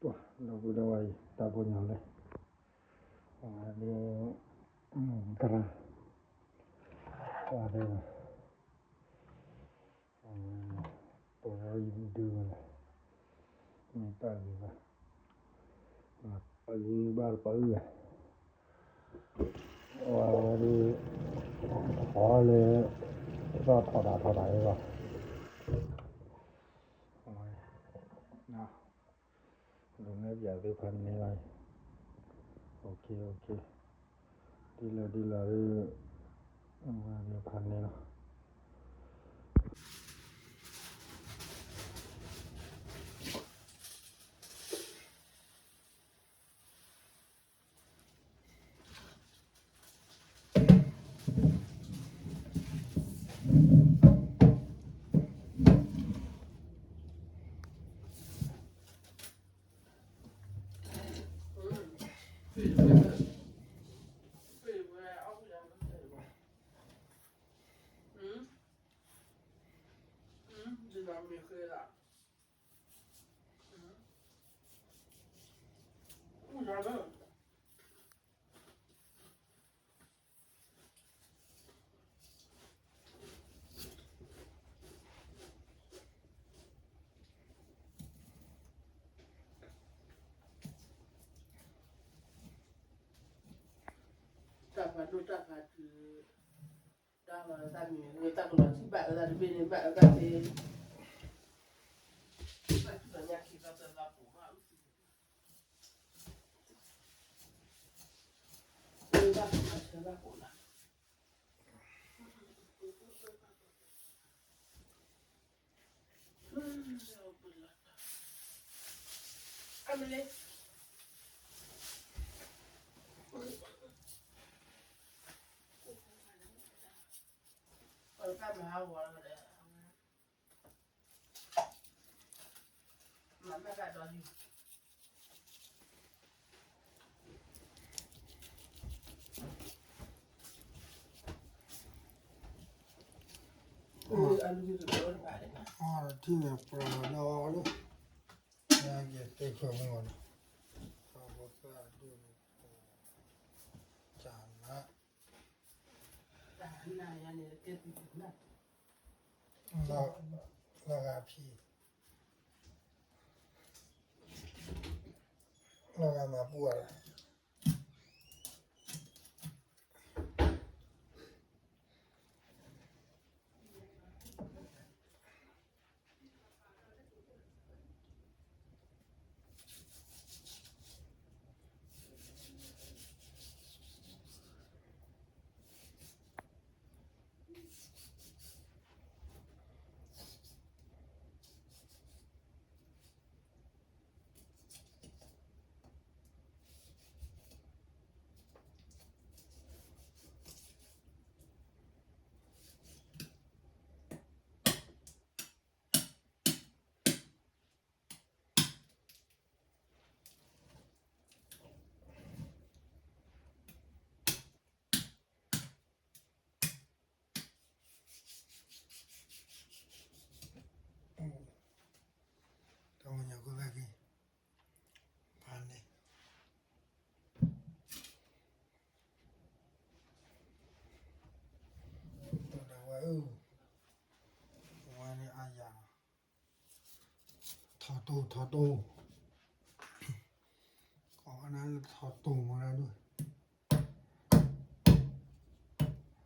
ပှၤ ဒီပုၢ်ဒီဝဲၢ်အံၤ တၢ်ပညိၣ်လဲၣ်, ပှၤဒီး ကရၢ, ပှၤဒီး ပရံဒုလဲၣ်, မ့ၢ်တၢ်ဂ့ၤဘၣ်, ပှၤလံဘၣ်တပၤအုၣ်ဝဲ, ပှၤဒီး ပှၤလၢ တၢ်ထီၣ်တၢ်ထီၣ်တၢ်အံၤဘၣ် ဒ်န့ၣ်ပၠးသ့ၣ်ဖးန့ၢ်လီၤ, ဒ်လၢဒ်လၢ ဖးန့ၢ်လီၤ. တၢ်ဖးဒိၣ်တၢ်ဖးတုၤ တၢ်လီၤတၢ်မံၤ တၢ်ကလီၤထံၣ်ဘၣ်အသး တဘ့ၣ်န့ၣ်ဘၣ်အသးသ့, ဘၣ်ထံၣ်လီၤညါခံသီသၢသီပူၤမး ဘၣ်ဆၢဘၣ်ပူၤလီၤ. ထံၣ်န့ၣ်ပှၤလီၤလီၤ, ညါက့ၤသ့ၣ်ခွဲးမုၢ်ဂီၤန့ၣ်, ပှၤဖိသၣ်ဒိၣ်န့ၣ်, ကနၣ်, လီၤဂာ်ဖံး, လီၤဂာ်မၤပူၤအီၤ တၢ်မုၢ်ညါကိၣ်သၣ်က့ၤ, ဖးန့ၣ်, ဒီးဝဲအုၣ်, ဝဲန့ၣ်အါယၤလီၤ, ထီၣ်တိၢ်ထီၣ်တိၢ်, ကိးဝဲဒၣ်လၢ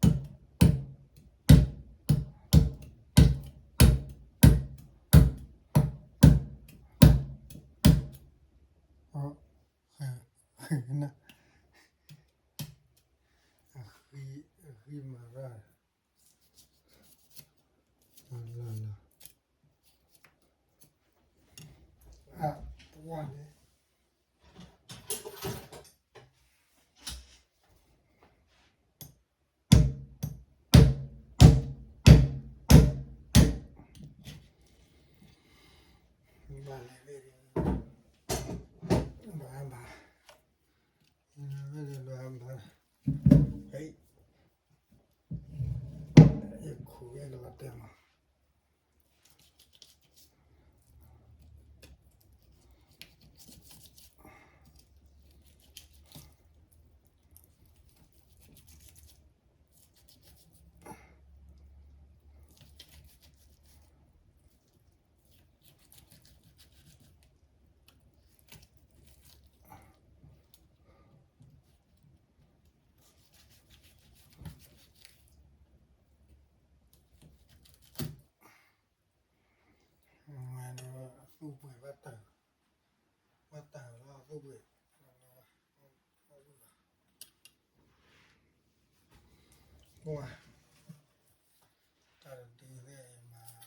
ထီၣ်တိၢ်မ့ၢ်ဒၣ်ဒၣ် အဃံမၤရၣ်, လၢလၢ, အပှၢ်န့ၣ် ဘၣ်လဲၣ်, ဘၣ်ဘၣ်, ဘၣ်လဲၣ်ဘၣ်ဘၣ်, ဟဲ, ယခိၣ်ဝဲကလီၤတဲာ်မး အ ဝ့ၢ်, ဝ့ၢ်, တၢ်တဒုသ့ၣ်မး,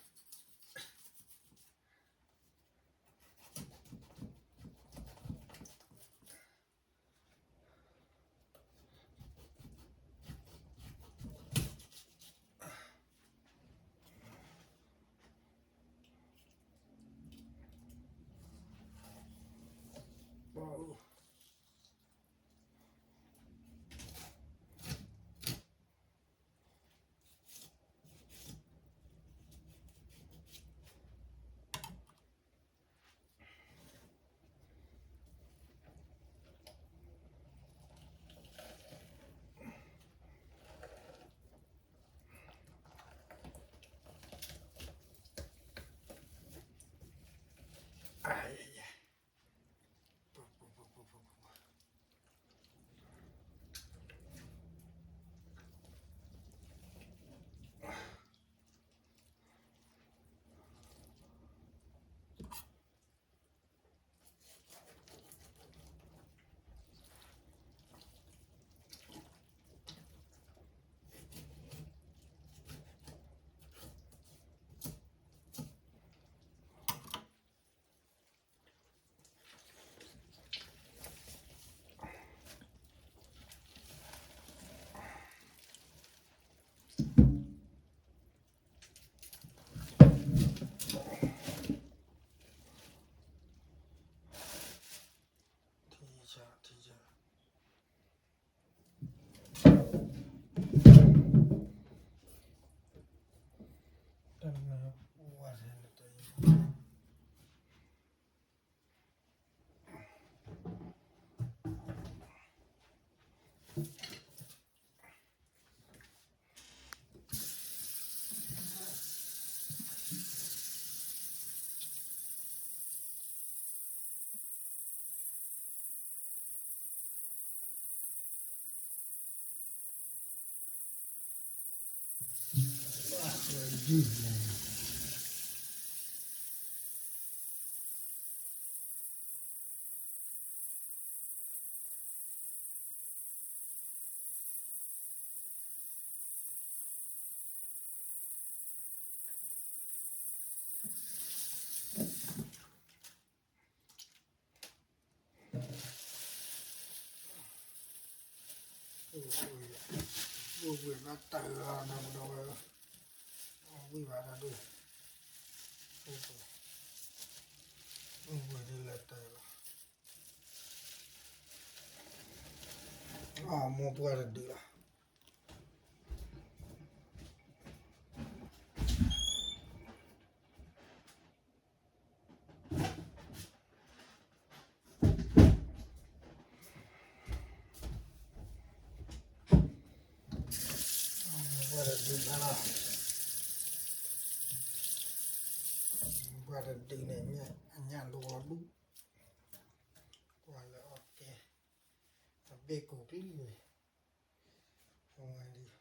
ထံဆၣ်, ထံဆၣ်, တၢ်နၢ်ပှၤန့ၣ်တၢ်အံၤ အိၣ်ဝံၣ်ဘၣ်တၢ်အၢၣ်လီၤ နၤပဒီဝဲ, အိၣ်ဝံၣ်ဘၣ်တၢ်ဒုး, အိၣ်ဝံၣ်ဒ်လဲၣ်တၢ်အၢၣ်လီၤ, အမိၢ်ပှၢ်တဒုးလီၤ. ပှၤတဒုးန့ၣ် အညၣ်ဒိၣ်အီၤဒူၣ်, ကွၢ်လၢအီၣ်ကဲ, အဘ့ၣ်ကိးကလံၢ်န့ၣ်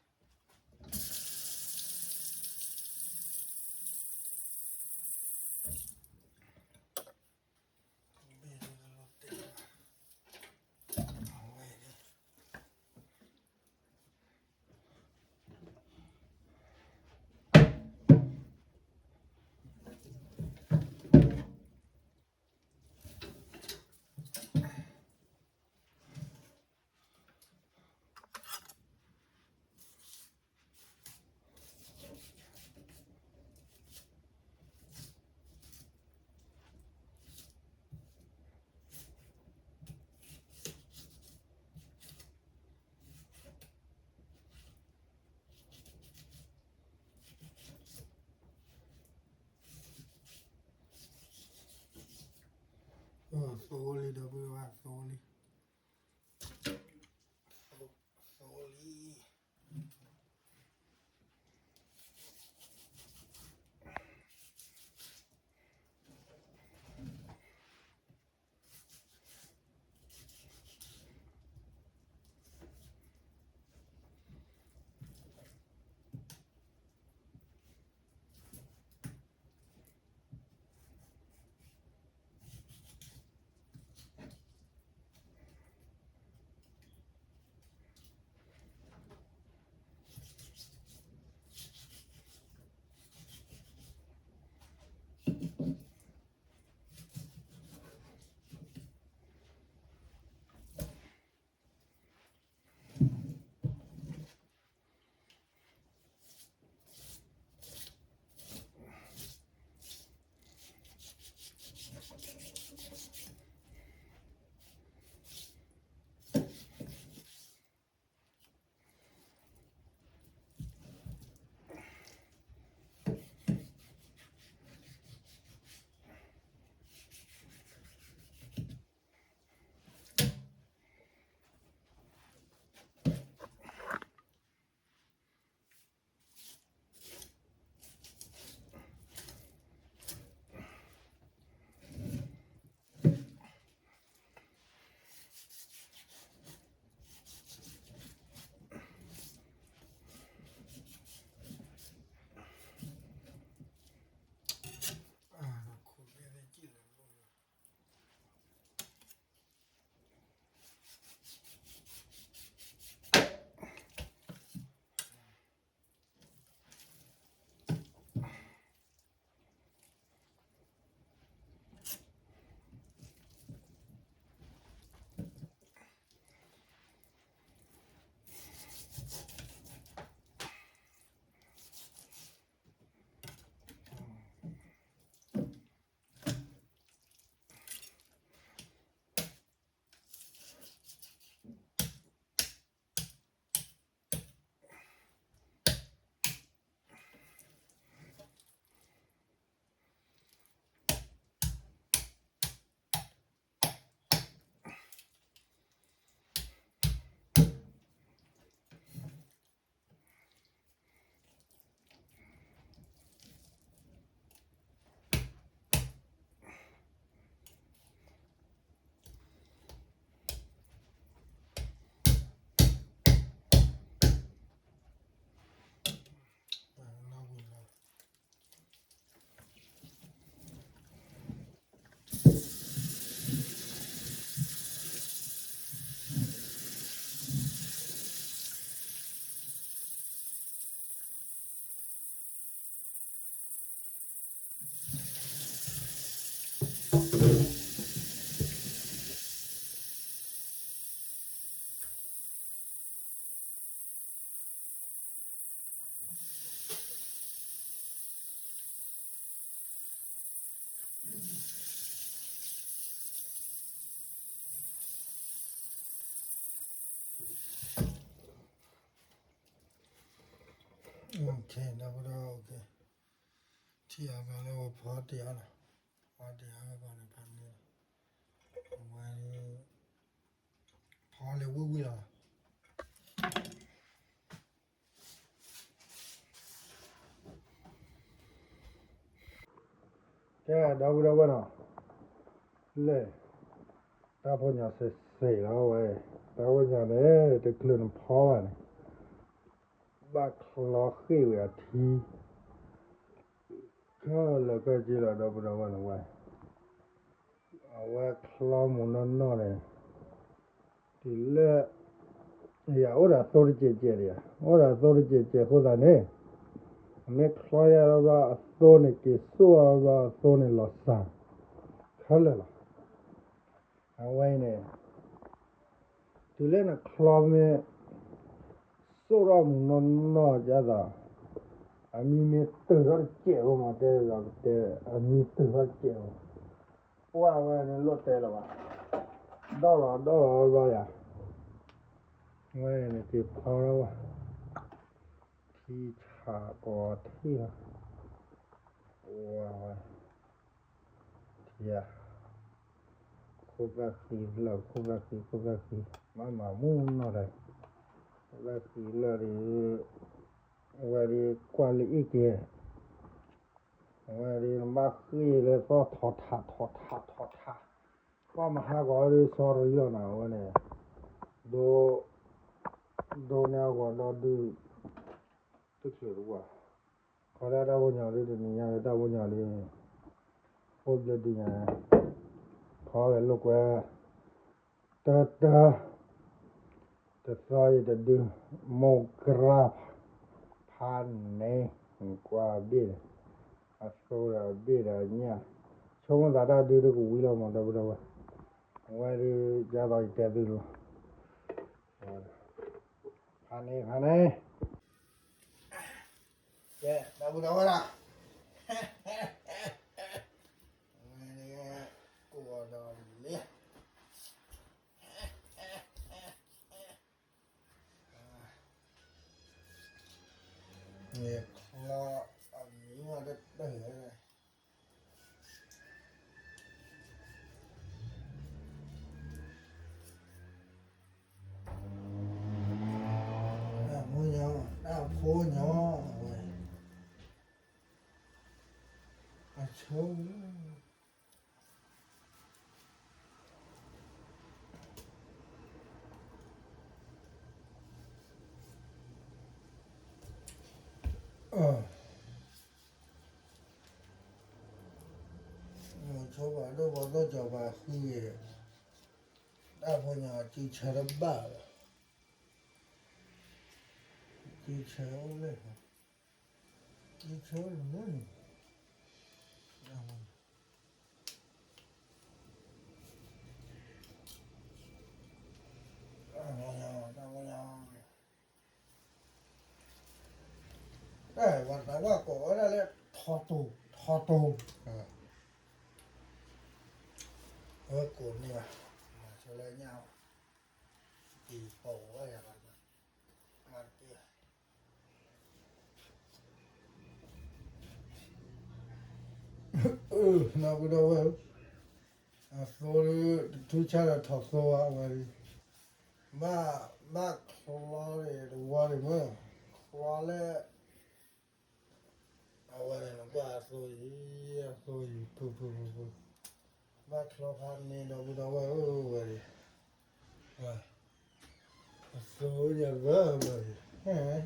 အဝဲဒၣ် ဘ့ၣ်ဒၣ်တလီၤတဲာ်ဘၣ်, အဝဲဒၣ် သိလံ ဒီပုၢ်ဝဲၢ် သိလံ, သိလံ. အ ဒီပုၢ်ဒီဝဲၢ် ထံၣ်အါမးလၢဝဲဖီတ့ၢ်အါလီၤ, ဖီတ့ၢ်အါဝဲပှၤန့ၣ် ဖးန့ၢ်, အဝဲ ဖီလဲၤဝံၣ်ဝံၣ်လီၤ. ကဲ ဒီပုၢ်ဒီဝဲၢ်နီၤ, လဲၣ်, တၢ်ဖိညၣ်စဲးစဲးလီၤဝဲ, တၢ်ဖိညၣ်န့ၣ် တချုးနဖီဘၣ်န့ၣ် ဘၣ်ချီဃ့ၢ်ဝဲအထံ ခဲလၢာ်ခဲဆ့လီၤ ဒီပုၢ်ဒီဝဲၢ်န့ၣ်ဝဲ, အဝဲချီမုၢ်နီၢ်နီၢ်န့ၣ် တုၤလၢ ယအိၣ်ဒီးသိတစဲးစဲးဒံးဧါ, အိၣ်ဒီးသိတစဲးစဲးအဃိသတးန့ၣ် အမ့ၢ်ချီယါဘျီအသိန့ၣ် က့ၤစိၣ်အီၤဘျီအသိန့ၣ်လီၤစၢ် ခဲလၢာ်လီၤ. အဝဲအံၤန့ၣ် တုၤလၢနချီမ့ၢ် စိၣ်ထီၣ်မုၢ်နီၢ်နီၢ်ဒ်သိး အမံၤမ့ၢ်တုၤထီၣ်တစဲးဖိမး တဲဒီးတဲ အမံၤတုၤထီၣ်တစဲးဖိ ပှၢ်ဝဲန့ၣ်လိၣ်တဲလၢၤဘၣ်, ဒီၣ်လီၤဒီၣ်လီၤဘျီယၤ, ဝဲန့ၣ်က့ၤဖီထီၣ်ဘၣ်, ထံဆးကီးထံၣ်လီၤ, ဝဲ ထံဧါ, ခိၣ်သၣ်ဃံလၢာ် ခိၣ်သၣ်ဃံ ခိၣ်သၣ်ဃံ မၤမၤမူနီၢ်ဒီး ခိၣ်သၣ်ဃံလၢာ်ဒီး အဝဲဒီးကွၢ်လၢအ့ၣ်က့ၤ အဝဲဒီးနဘၣ်ဃ့လၢသီၣ်ထီၣ်ထးထီၣ်ထးထီၣ်ထး ကွၢ်မဟါဂီၤဒီးဆီတယီၢ်နၤ အဝဲန့ၣ် ဒိ ဒိန့ၢ်အဂီၤဒီးဒုး တချုးတဝၢ ခီဒၣ်တၢ်ဖိညၣ်ဒ်တနံၤညါဒီးတၢ်ဖိညၣ်ဒ် အိၣ်ဘျဲၣ်ဒ်ညါ ခီဂဲၤလိာ်ကွဲ တၢတၢ တသီအံၤတဒု မိၢ်ကြၢး ဖးန့ၣ် ကွၢ်ဘ့ၣ်ဒီး အသိဒီးအဘ့ၣ်ဒီးအညၣ် ဆိကမိၣ်သးတၢ်ဒုးဒုးကဝံၤလီၤမး ဒီပုၢ်ဒီဝဲၢ် အဝဲဒုး ဒ်သိးယတဲသုလီၤ ဖးန့ၣ် ဖးန့ၣ် ကဲ ဒီပုၢ်ဒီဝဲၢ်လီၤ ဝဲန့ၣ် ကိၢ်ဒီးလံ န့ၣ်ချီအမံၤဝဲတတၢၢ် တၢ်ဖိညီ တၢ်ဖိညီ အဝဲ အဆိ ဆိဘၣ်ဒိၣ်ဘီၣ်သိၣ်စီၤပၤဃုဂ့ၤ တၢ်ဖိညီစုဆၢတဘၣ်ဘၣ် စုဆၢအိၣ်လၢ စုဆၢအိၣ်လၢ တၢ်ဝဲတၢ်ဝဲကိးဝဲဒၣ်လၢ ထီတိၤ ထီတိၤ အဝဲကိးန့ၢ်ဘၣ် မၤဆိလၢညၣ် တံၤပိာ်ဝဲယၤလီၤ မၤတက့ၢ် ဒီပုၢ်ဒီဝဲၢ် အသိဒီး တထူဆၣ်ဒီးထီၣ်သိဝဲဝဲ ဘၣ် ဘၣ်ချီန့ၣ်တဝီန့ၣ်မ့ၢ် ချီလၢ အဝဲန့ၣ်နကွၢ်အသိယံၤ အသိယံၤ ပူၤပူၤပူၤပူၤ ဘၣ်ချီဖးန့ၣ် ဒီပုၢ်ဒီဝဲၢ်ဧၢ ဝဲန့ၣ် အသိညါ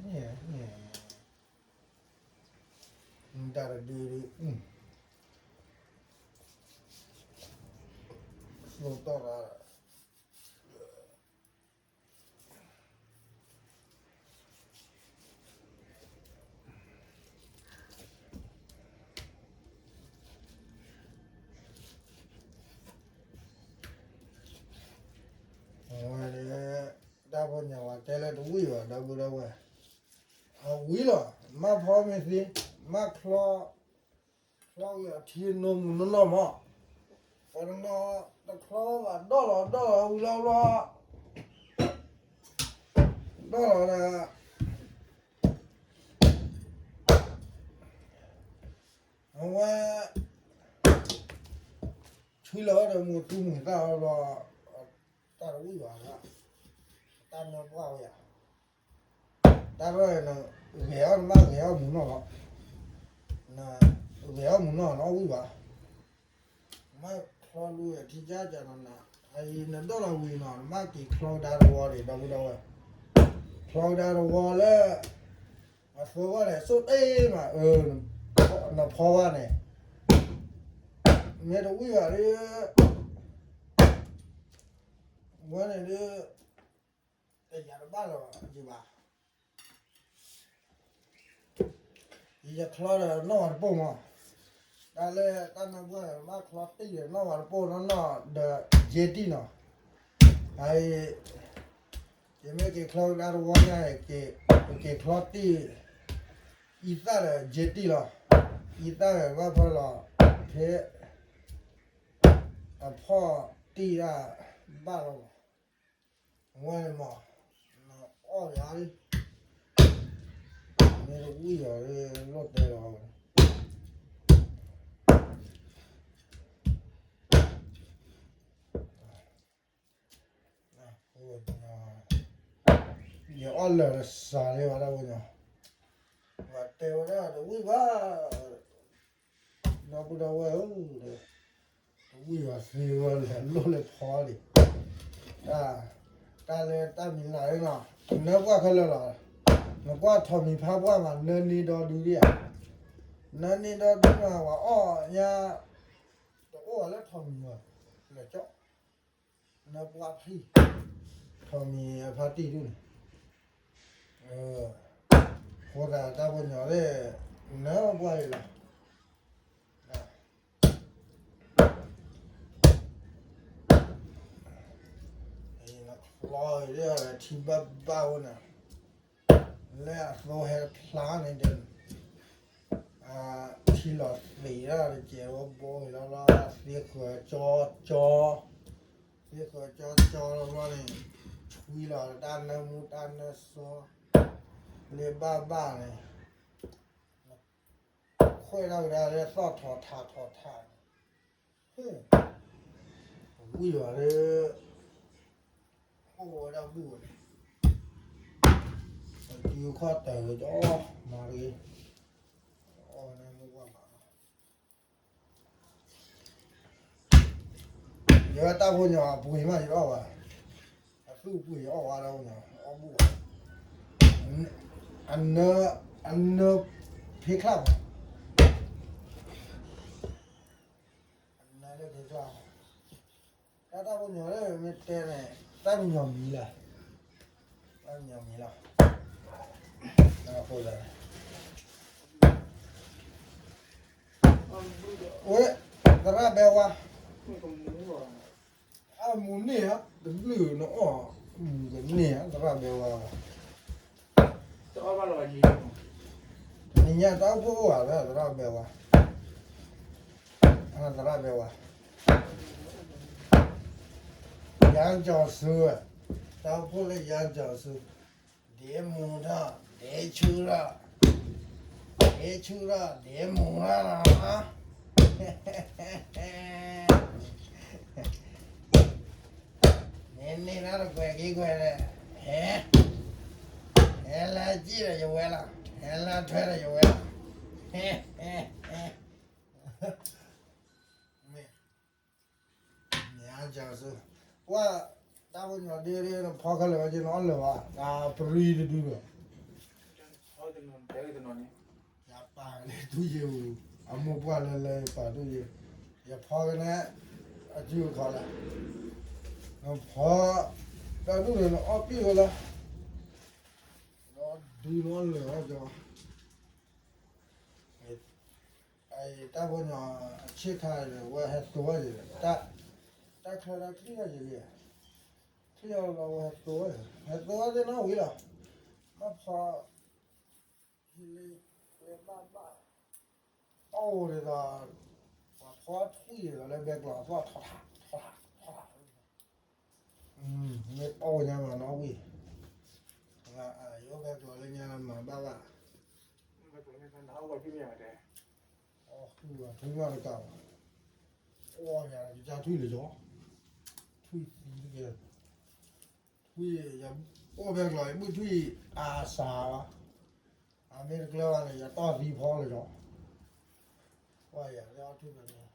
ဘၣ်ဘၣ် တၢ်တဒုဒု သိတီၢ်ရၣ် အ ညါဝဲတဲလၢတဝံၣ်ဘၣ် ဒီပုၢ်ဒီဝဲၢ်, အဝံၣ်လီၤ, မ့ၢ်ဖီမ့ၢ်သ့, မ့ၢ်ချီ, ချီဝံၤအထံနီၢ်မူနီၢ်နီၢ်မး, ပှၤတနီၤတချီဘၣ် ဒီၣ်လီၤဒီၣ်လီၤဝံၤလီၤဘျီ, ဒီၣ်လီၤဒီး အဝဲ ဆှံလီၤဝဲဒီးမူတူၢ်မူတၢ်ဘျီ, တၢ်တဝံၣ်ဘၣ်, တၢ်နၢပှၢ်ဝဲယၤ, တၢ်ရဲၣ်န့ၣ် ဂဲၤအီၣ်နမ့ၢ်ဂဲၤအီၣ်မူနီၢ်လီၤ, ဂဲၤအီၣ်မူနီၢ်နီၢ်ဝံၣ်ဘၣ်, မ့ၢ်ချီလူၤထံကၢ်ကၢ်နီၤနၤ, အအံၤနဒီၣ်လီၤဝံၤနီၤ နမ့ၢ်က့ၤချီကဒါတဝီန့ၣ် ဒီပုၢ်ဒီဝဲၢ်, ချီကဒါတဝီလၢ အသိဝဲန့ၣ် ဆိၣ်တ့ၢ်မး, နဖီဝဲန့ၣ် မ့ၢ်တဝံၣ်ဘၣ်ဒီး ဝဲန့ၣ်ဒီး တယၤတဘၣ်လၢၤဘၣ်, ယချီဒီးနီၢ်ဝဲတပိၢ်မး, တၢ်လၢတၢ်နၢပှၢ်န့ၣ် ဘၣ်ချီတံၢ်ဒီးနီၢ်ဝဲတပိၢ်နီၢ်နီၢ်ဒီးယဲၢ်တံၢ်နီၤ, အအံၤ ယမ့ၢ်က့ၤချီကဒါတဝီညါအံၤ က့ၤချီတံၢ် အံသၣ်ဒီးယဲၢ်တံၢ်လီၤ, အံသၣ်ဒီးဘၣ်ဖဲလီၤ, ဖဲ အဖီၣ်တံၢ်ဒၣ်ဘၣ်လီၤ, အဝဲန့ၣ်မး နအီၣ်ယၤလံ, မ့ၢ်တဝံၣ်ယၤလၢလိၣ်တဲလီၤ ယအီၣ်လၢာ်ဒီးစှၤလံဘၣ်တၢ်ပညိၣ်, ပှၤတဲဝဲဒၣ်တဝံၣ်ဘၣ်, ဒီပုၢ်ဒီဝဲၢ်ဧၢ, တဝံၣ်ဘၣ်သ့ဝဲလဲၤလိၣ်လဲၤဖီလံ, တၢ်လၢတၢ်မံၤလၢ်လၢနီၤ နၢပှၢ်ခဲလၢာ်လီၤ, နကွၢ်ထိးမံၤဖးပှၢ်မး နၢန့ၢ်ဒီဒုဒံးဧါ, နၢန့ၢ်ဒီဒုမး ပှၤအီၣ်ညါ တအိၣ်ဘၣ်လၢထိးမံၤဘၣ်, လဲၤကၠီ နၢပှၢ်ဖှံ, ထိးမံၤအဖါတံၢ်ဒူၣ်န့ၣ်, ဃိသတးတၢ်ပညိၣ်သ့ၣ် နၢပှၢ်အံၤလီၤ, နချီအံၤဒၣ်ထံဘၣ်ဘၣ်ဝဲန့ၣ်, လၢအသိဟဲဖျါန့ၣ်ဒီး ထံလီၤသ့းဒၣ်တကဲးဝဲဘိအံၤလီၤလီၤ, သ့ဃၢၤကၠီကၠီ, သ့ဃၢၤကၠီကၠီလီၤလီၤန့ၣ်, ဆွံလီၤတၢ်နၢမူတၢ်နၢစီ လၢဘၣ်ဘၣ်န့ၣ်, ခွဲးဒၣ်ဝဲဒၣ်လၢသီၣ်ထီၣ်ထးထီၣ်ထးန့ၣ်, ဝံၤလီၤလၢ အိၣ်ဝဲဒၣ်ဘူၣ်န့ၣ်, တုၤခီၣ်တၢၢ်ကၠီ မၤတဂ့ၤ, အီၣ်ဝဲန့ၣ်မ့ၢ်ဝဲမးလီၤ, ယဝဲတၢ်ဖိညီအပှ့ၤမးယအီၣ်ဘၣ်, အသူၣ်ပှ့ၤယအီၣ်ဝဲဒၣ်ဖိညီ အီၣ်ဘူၣ်ဘၣ်, အနၢ, အနၢဖ့ချၣ်ဘၣ် အနၢလၢဖ့ချၣ်, တၢ်တၢ်ဖိညီလၢမ့ၢ်တဲန့ၣ် တၢ်ပညီမံၤလၢ, တၢ်ပညီမံၤလၢ, အဃိသတး ဝဲ, သရၣ်ဘဲဝါ, အမူန့ၢ်ဧါ, တဘျုးနအီၣ်, မူကန့ၢ်ဧါ သရၣ်ဘဲဝါ, တနံၤညါတၢ်အိၣ်ဖှိၣ်အိၣ်ဧါ သရၣ်ဘဲဝါ, သရၣ်ဘဲဝါ, ယၤကၠီၤဆူ, တၢ်အိၣ်ဖှိၣ်လၢ ယၤကၠီၤဆူ, ဒဲမူထီၣ် ဒဲဆူၣ်ထီၣ်, ဒဲဆူၣ်ထီၣ် ဒဲမူထီၣ်လီၤ, မ့ၢ်န့ၢ်တၢ်တကွဲးက့ၤကွဲးဒီး, ဟဲ, ဟဲလၢအစံၣ်ဒီးယဝဲလီၤ, ဟဲလၢအထွဲဒီးယဝဲလီၤ, မ့ၢ် နၤကၢ်စူ, ပှၤ, တၢ်ဖိညီဒ့ဒ့ နဖီခဲလၢာ်ဝဲက့ၤနအီၣ်လၢာ်ဘၣ်, နပရံတဒုဒီး, ယပာ်လၢတူၢ်ယ့ၢ်ပူၤ, အမိၢ်ပှၢ်လၢလၢယပာ်တူၢ်ယ့ၢ်, ယဖီကနဲ, အစုအခီလၢ, နဖီ, တၢ်ဒူၣ်န့ၣ်နအီၣ်ပံၣ်ဝဲလၢ, ဒီးဒုနအီၣ်လၢာ်ဝဲကၠီ တၢ်ဖိညီအဆ့ၣ်ခါဒီး ဝဲဟဲသိဝဲယဲၢ်, တၢ်ချၢတၢ်ချံၣ်ထီၣ်ယဲၢ်လံ, လီၤဝဲသိဝဲ, ဟဲသိဝဲသ့ၣ်နီၣ်ဝံၤလီၤ, ဘၣ်ဖီ, ဟံးလံ, ဝဲဘၣ်ဘၣ်, အီၣ်ဝဲဒ်သိး, ပှၤဖီထွံၣ်ဒ်သိးလၢဘဲကျိးအသီၣ်ထီထီထီထီထီ, မ့ၢ်အီၣ်ဝဲညါမးနီၣ်ဝံၤ, ယအိၣ်ဘဲကျိးလၢညါမၤဘၣ်ဘၣ်, အီၣ်ထွံၣ်မးတကးဘၣ်, အီၣ်ညါကစၢ်ထွံၣ်လၢယီၤ, ထွံၣ်သံတက့ၢ်, ထွံၣ်, အိၣ်ဘဲကျိး ယဘုၣ်ထွံၣ်အါစှၤဘၣ်, အမ့ၢ်တကျၢၤဘၣ်န့ၣ် ယတီၢ်သံဖီလၢယီၤ, ကွၢ်ယၤလၢအီၣ်ထွံၣ်ဖဲန့ၣ်,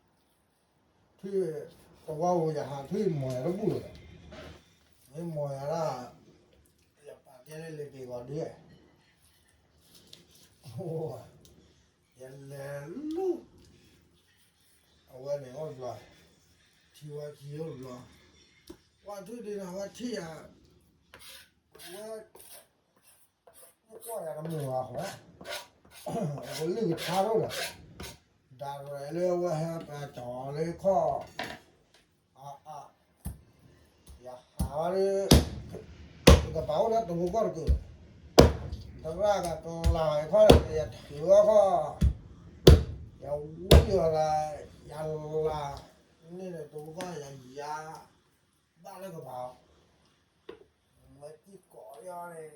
ထွံၣ်, တဝီဧိၤယဟးထွံၣ်မီၤယၤတဘူၣ်လီၤ, မ့ၢ်မီၤယၤဒၣ်, ယပာ်ကဲလၢလ့ၤက့ၤဂီၤဒု, ယလဲၤလူၤ, အဝဲန့ၣ်အိၣ်တဘျီ, ထံဝဲခံအိၣ်တဘျီ, ကွၢ်ထွံၣ်ဒ်န့ၣ် အဝဲထံၣ်ယၤ, အဝဲ, ကွၢ်ယၤတမုာ်ဘၣ်ဃီ, အကလုၢ်ကထါထီၣ်ဒီး, ဒၣ်ရဲၣ်လၢအဝဲဟဲပှၤကၠီၤလၢခီၣ်, အ, ယဟးဝဲလၢ, ယကပာ်အိၣ်လၢတဝီကီၢ်တက့ၢ်, သရၣ်ကကျါခီၣ်ဒီး ယထံၣ်ဝဲခီၣ်, ယဝံၤအီၤလၢ, ယလၢ, န့ၣ်ဒီးတဝီကီၢ်ယၤယၤ, ဘၣ်လၢကပၤအီၤ, ဝဲစံၣ်ကိးယီၤန့ၣ်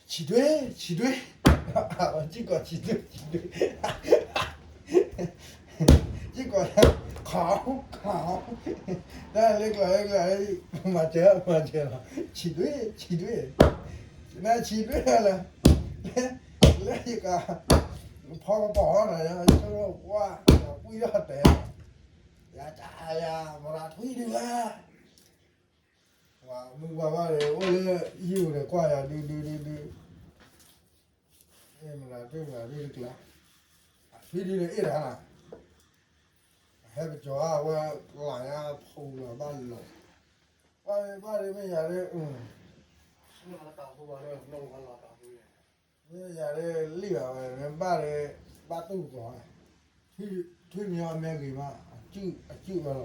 ဆံးတွ့, ဆံးတွ့, ဝဲစံၣ်ကိးဆံးတွ့, ဆံးတွ့, စံၣ်ကိး, ခီ, ခီ, တၢ်လၢကျီၤလၢကျီၤ, မၤစၢၤ, မၤစၢၤလီၤ, ဆံးတွ့, ဆံးတွ့, နဆံးတွ့လၢ, လၢယက, ဖီကပီၤနီၤ, ယဆိကမိၣ်ကွၢ်, ကွံာ်ထီၣ်တဲ, ယကယၤ, မရၤထွံၣ်ဒုးဝဲ ပှၤမုၢ်ပှၤဘၣ်ဒီး အိၣ်လၢယိာ်ဒီးကွၢ်ယၤဒုဒုဒုဒု, မ့ၢ်မတၤတမ့ၢ်တၢ်တကျါ, ထွံၣ်ဒုန့ၣ်အ့ၣ်တၢ်နၤ, ဟဲပကၠီၤအဝဲ, လၢယၤဖူလီၤဘၣ်လီၤ, ဘၣ်ဘၣ်ဒီးမ့ၢ်ယၤဒီး, မ့ၢ်ယၤဒီးလံၣ်ဘၣ်ဝဲ မ့ၢ်ဘၣ်ဒီး, ဘၣ်တူၢ်ကီၤ, ထွံၣ်မ့ၢ်အီၤမဲဂ့ၤမး, အစုၣ်ဝဲလီၤ,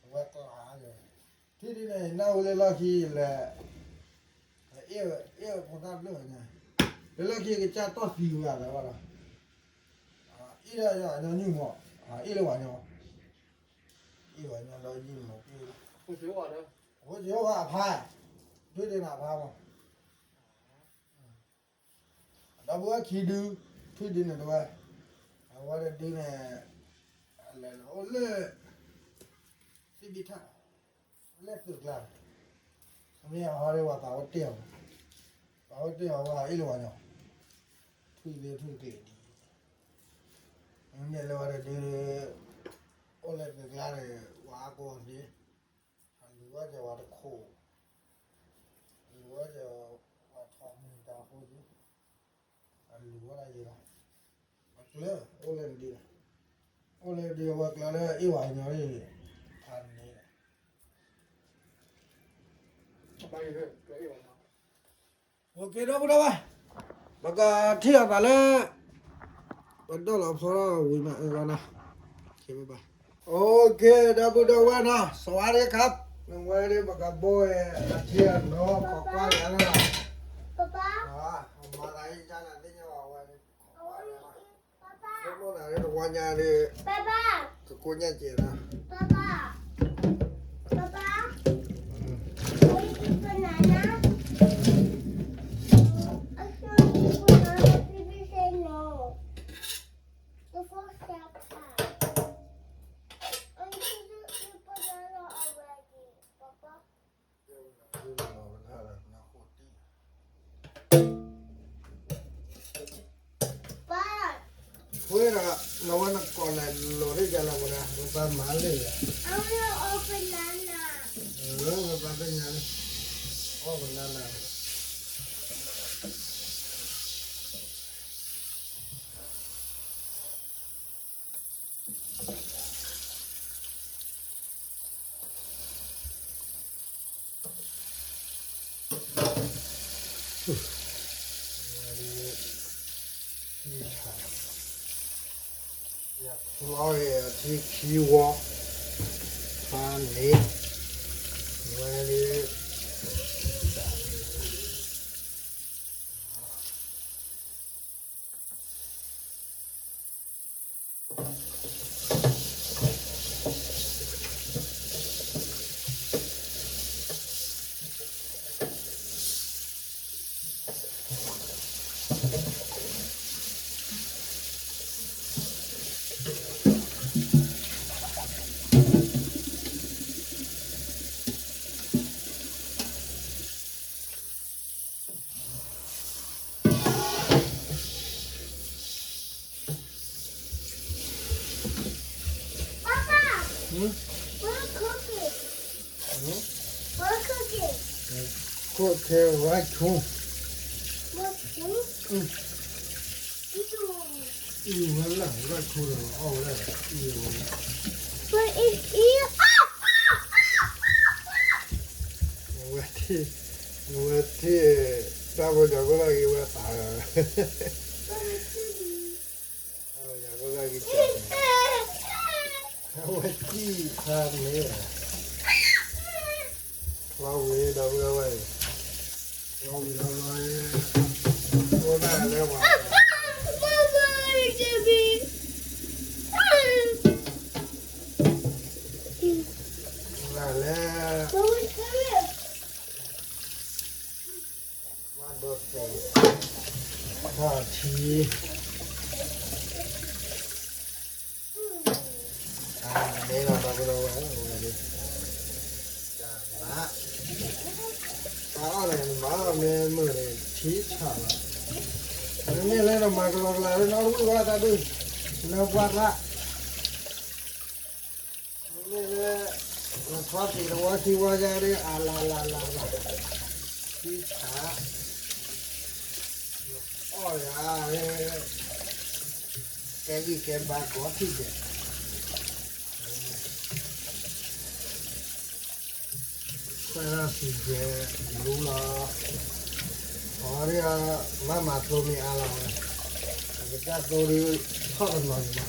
အဝဲကျါ, ထွံၣ်ဒုန့ၣ် နၢ်ဟူလၢလီၢ်ခံလဲၣ်, အ့ၣ်ဝဲဖိသၣ်ဘျၢၣ်ညါ, လၢလီၢ်ခံကစၢ်တီၢ်သံဝဲဒၣ်လီၤ, အ့ၣ်ဒၣ်ညီနုၢ်မး, အ့ၣ်လၢပှၤညီ, အ့ၣ်ပှၤညီဒီးယုၢ်မး, အဃိယိၤဘၣ်အဖါ, ထွံၣ်ဒုန့ၣ်အဖါမး ဒီပုၢ်ဝဲၢ်ခံဒု, ထွံၣ်ဒုန့ၣ်တဝဲ, အဝဲတဒုန့ၣ်, လဲၤအိၣ်လၢ, သ့ၣ်ဘံထၣ်, လၢသုးကျါ, မ့ၢ်အဟီဒီးပှၤပာ်ဝဲတ့ၢ်အီၤ, ပာ်ဝဲတ့ၢ်အီၤဝဲအ့ၣ်လၢပှၤညီ, ထွံၣ်သ့ထွံၣ်တကျဲၤဒံး, မ့မ့ၢ်လၢဝဲတဒု, အိၣ်လၢသုးကျါန့ၣ် ပှၤအါကိးန့ၣ်, အလူၤဝဲဒီးပှၤတခိၣ်, အလူၤဝဲဒီးပှၤထီၣ်မုၢ်တၢ်ဖိယံၤ, အလူၤဝဲဒၣ်ယံၤလီၤ, ပှၤကျၢၤ, အိၣ်လၢဒု, အိၣ်လၢဒုအဝဲကျၢၤလၢအ့ၣ်ပှၤညီန့ၣ်, ဖးန့ၣ်လီၤ, ပကဲဒီပုၢ်ဒီဝဲၢ်, ပကထံၣ်လိာ်သးလၢ, ပဒီၣ်လီၤဖီထီၣ်ဝံၤမး, အဝဲနီၤ, โอเค, ဒီပုၢ်ဒီဝဲၢ်နီၤ, สวัสดีครับ, နဝဲဒၣ်ပကဘိအထံအနီၤ ခိးကွၢ်ယၤလီၤ, မၤသးအံၤယၤနၤသ့ၣ်ညါဘၣ်ဝဲ, ဆိကမိၣ်နၤဒ်တဝီညါဒီး, ကကိးညါကဲးနၤ, ဝဲဒၣ်, နဝဲနကိးနၤလိၤဒ်ယၤလီၤမးနၤ, ပဘၣ်မၤလၢယၤ, ပဘၣ်သ့ၣ်ညါလၢ, အီၣ်ပနါနၤ ယချီအထံခံဝီ, ဖးန့ၣ်, What cooking? Cook carrot rice too. What too? Mm. Ew. Ew, I love rice too, all that. Ew. But it's ew. ဝဲထံၣ်, ဝဲထံၣ်, တၢ်ဖိညၣ်ဖိလၢအဂ့ၤဝဲတၢ်, တၢ်ဖိညၣ်ဖိလၢအဂ့ၤတၢ်, အဝဲသံၣ်ဖးန့ၣ်, ဖျီဝံၤဒီးဝဲဝဲအံၤ, ဖျီဝံၤဒီးဝဲ, အိၣ်ဒၣ်လဲၤဝဲ, အိၣ်ဒၣ်လဲၤ မၤဒိးသ့ၣ်, ထီၣ်ထံ, အမ့ၢ်လီၤဒီပုၢ်ဒီဝဲၢ်, တၢ်အီၣ်န့ၣ် နမၤအီၣ်မ့ၢ်မုာ်န့ၣ် ထံဆးလီၤ, မ့မ့ၢ်လၢနမၤကလီကလီလၢနအီၣ်တဝံၣ်ဝဲတၢ်ဒုး, နပှၤသး မ့ၢ်လၢ နထီသံးတဝီခံဝီယါဒ် အလၤလၤလၤလၤ, ထံဆး, အီၣ်ယၤ, ကဲဂံၢ်ကဲဘါကိးထံၣ်ကဲး, ခွဲးထီၣ်သံးကဲး, လူလီၤ, အီၤဒ်အီၤ, မၤမၤသိမ့ၢ်အါလီၤဝဲ, အကစၢ်သိဒ် ထီၣ်တနီၤန့ၣ်လီၤ,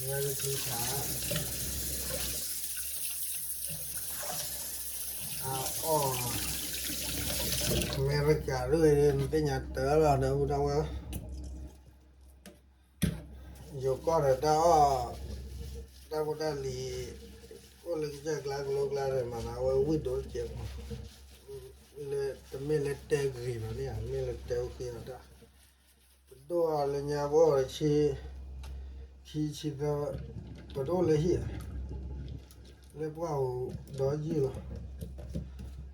ဝဲလၢထံဆး အအီၣ်, အမဲရကၤဒ်အံၤ နသ့ၣ်ညါတၢ်လီၤ ဒီပုၢ်ဒီဝဲၢ်, ယိၤကီၢ်ဒီးတၢ်အီၣ်, တၢ်ဖိတၢ်လံၤ, အိၣ်လၢကစၢၢ်ကျါကလိကျါဒီး မၤသးဝဲဝံၣ်ဒိၣ်တကဲးမး, လၢတမ့ၢ်လၢတဲဂ့ၤဘၣ်န့ၣ်ဧါ, မ့ၢ်လၢတဲအိၣ်ဃ့အီၤတၢ် ပဒိၣ်အီၤလၢညါဘိၣ်ဆံ, ခံဆံသၢ, ပဒိၣ်လၢဟံၣ်ဧါ, လၢပှၢ်အိၣ်ဒီးယုၢ်လီၤ,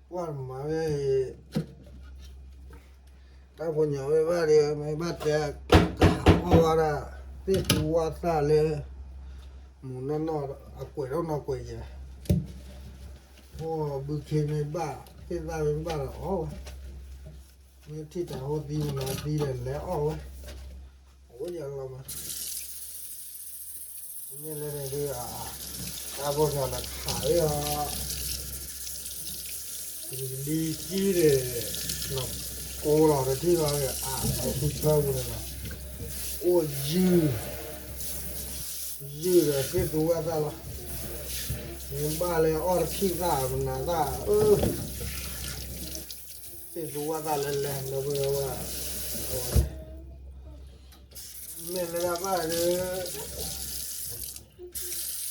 ပှၢ်မၤဝဲအံၤ, တၢ်ဖိညၣ်ဝဲဘၣ်ဒီး မ့ၢ်ဘၣ်တဲ, ကဟးအီၣ်ဝဲဒၣ်, သ့ၣ်သူဝၣ်သၣ်လၢ, မူးနီၢ်နီၢ်, အကွဲးထီၣ်နီၢ်ကွဲးယဲၢ်, အိၣ်ဘုခ့မ့ၢ်ဘၣ်, သ့ၣ်သၣ်မ့ၢ်ဘၣ်ဒီးအီၣ်ဝဲ မ့ၢ်ထံၣ်တၢ်ဟိသံမနုၤသံဒီးလဲၤအီၣ်ဝဲ, အဝဲယၤလီၤမး, မ့ၢ်လၢန့ၣ်ဒ်, တၢ်ဖိညၣ်နခးလံအီၤ, လံၤကံဒီး, နကိလီၤတထံၣ်ဘၣ်ဒီး အါ, အဆူၣ်ဆၢပူၤန့ၣ်လီၤ, အိၣ်ယုၢ်, ယုၢ်ဒီးသ့ၣ်သူဝၣ်သၣ်လီၤ, မ့ၢ်ဘၣ်လၢအီၣ်တထံၣ်သၣ်မနၤသၣ်, အၢ သ့ၣ်သူဝၣ်သၣ်လၢလဲၤလၢပဝဲဝဲ, မ့ၢ်လၢတၢ်ဘၣ်ဒီး,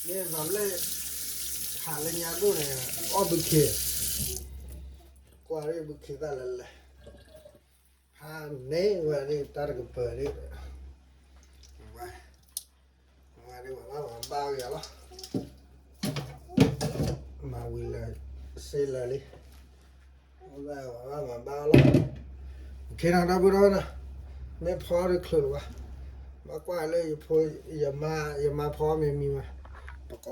မ့ၢ်သီလဲၣ်, ခးလၢညါဒိၣ်န့ၣ်, အီၣ်ဘုခ့, ကွၢ်ရ့ၣ်ဘုခ့သၣ်လၢလဲၤ, ဖးန့ၢ်ဝဲဒ်တၢ်တကပၤဒ်, ဝဲ, ဝဲဒ်ဝဲဘၣ်မၤဘၣ်ဝဲယၤလီၤ, မၤဝံၤလၢ, စ့လၢာ်လံ ဝဲဘၣ်မၤဘၣ်လီၤ, ခဲနီၤဒီပုၢ်ဒီဝဲၢ်နီၤ, မ့ၢ်ဖီဒီးချုးလၢၤဘၣ်, ဘၣ်ကွၢ်လၢယဖိ, ယမါ, ယမါဖီမ့ၢ်မံမး, ပက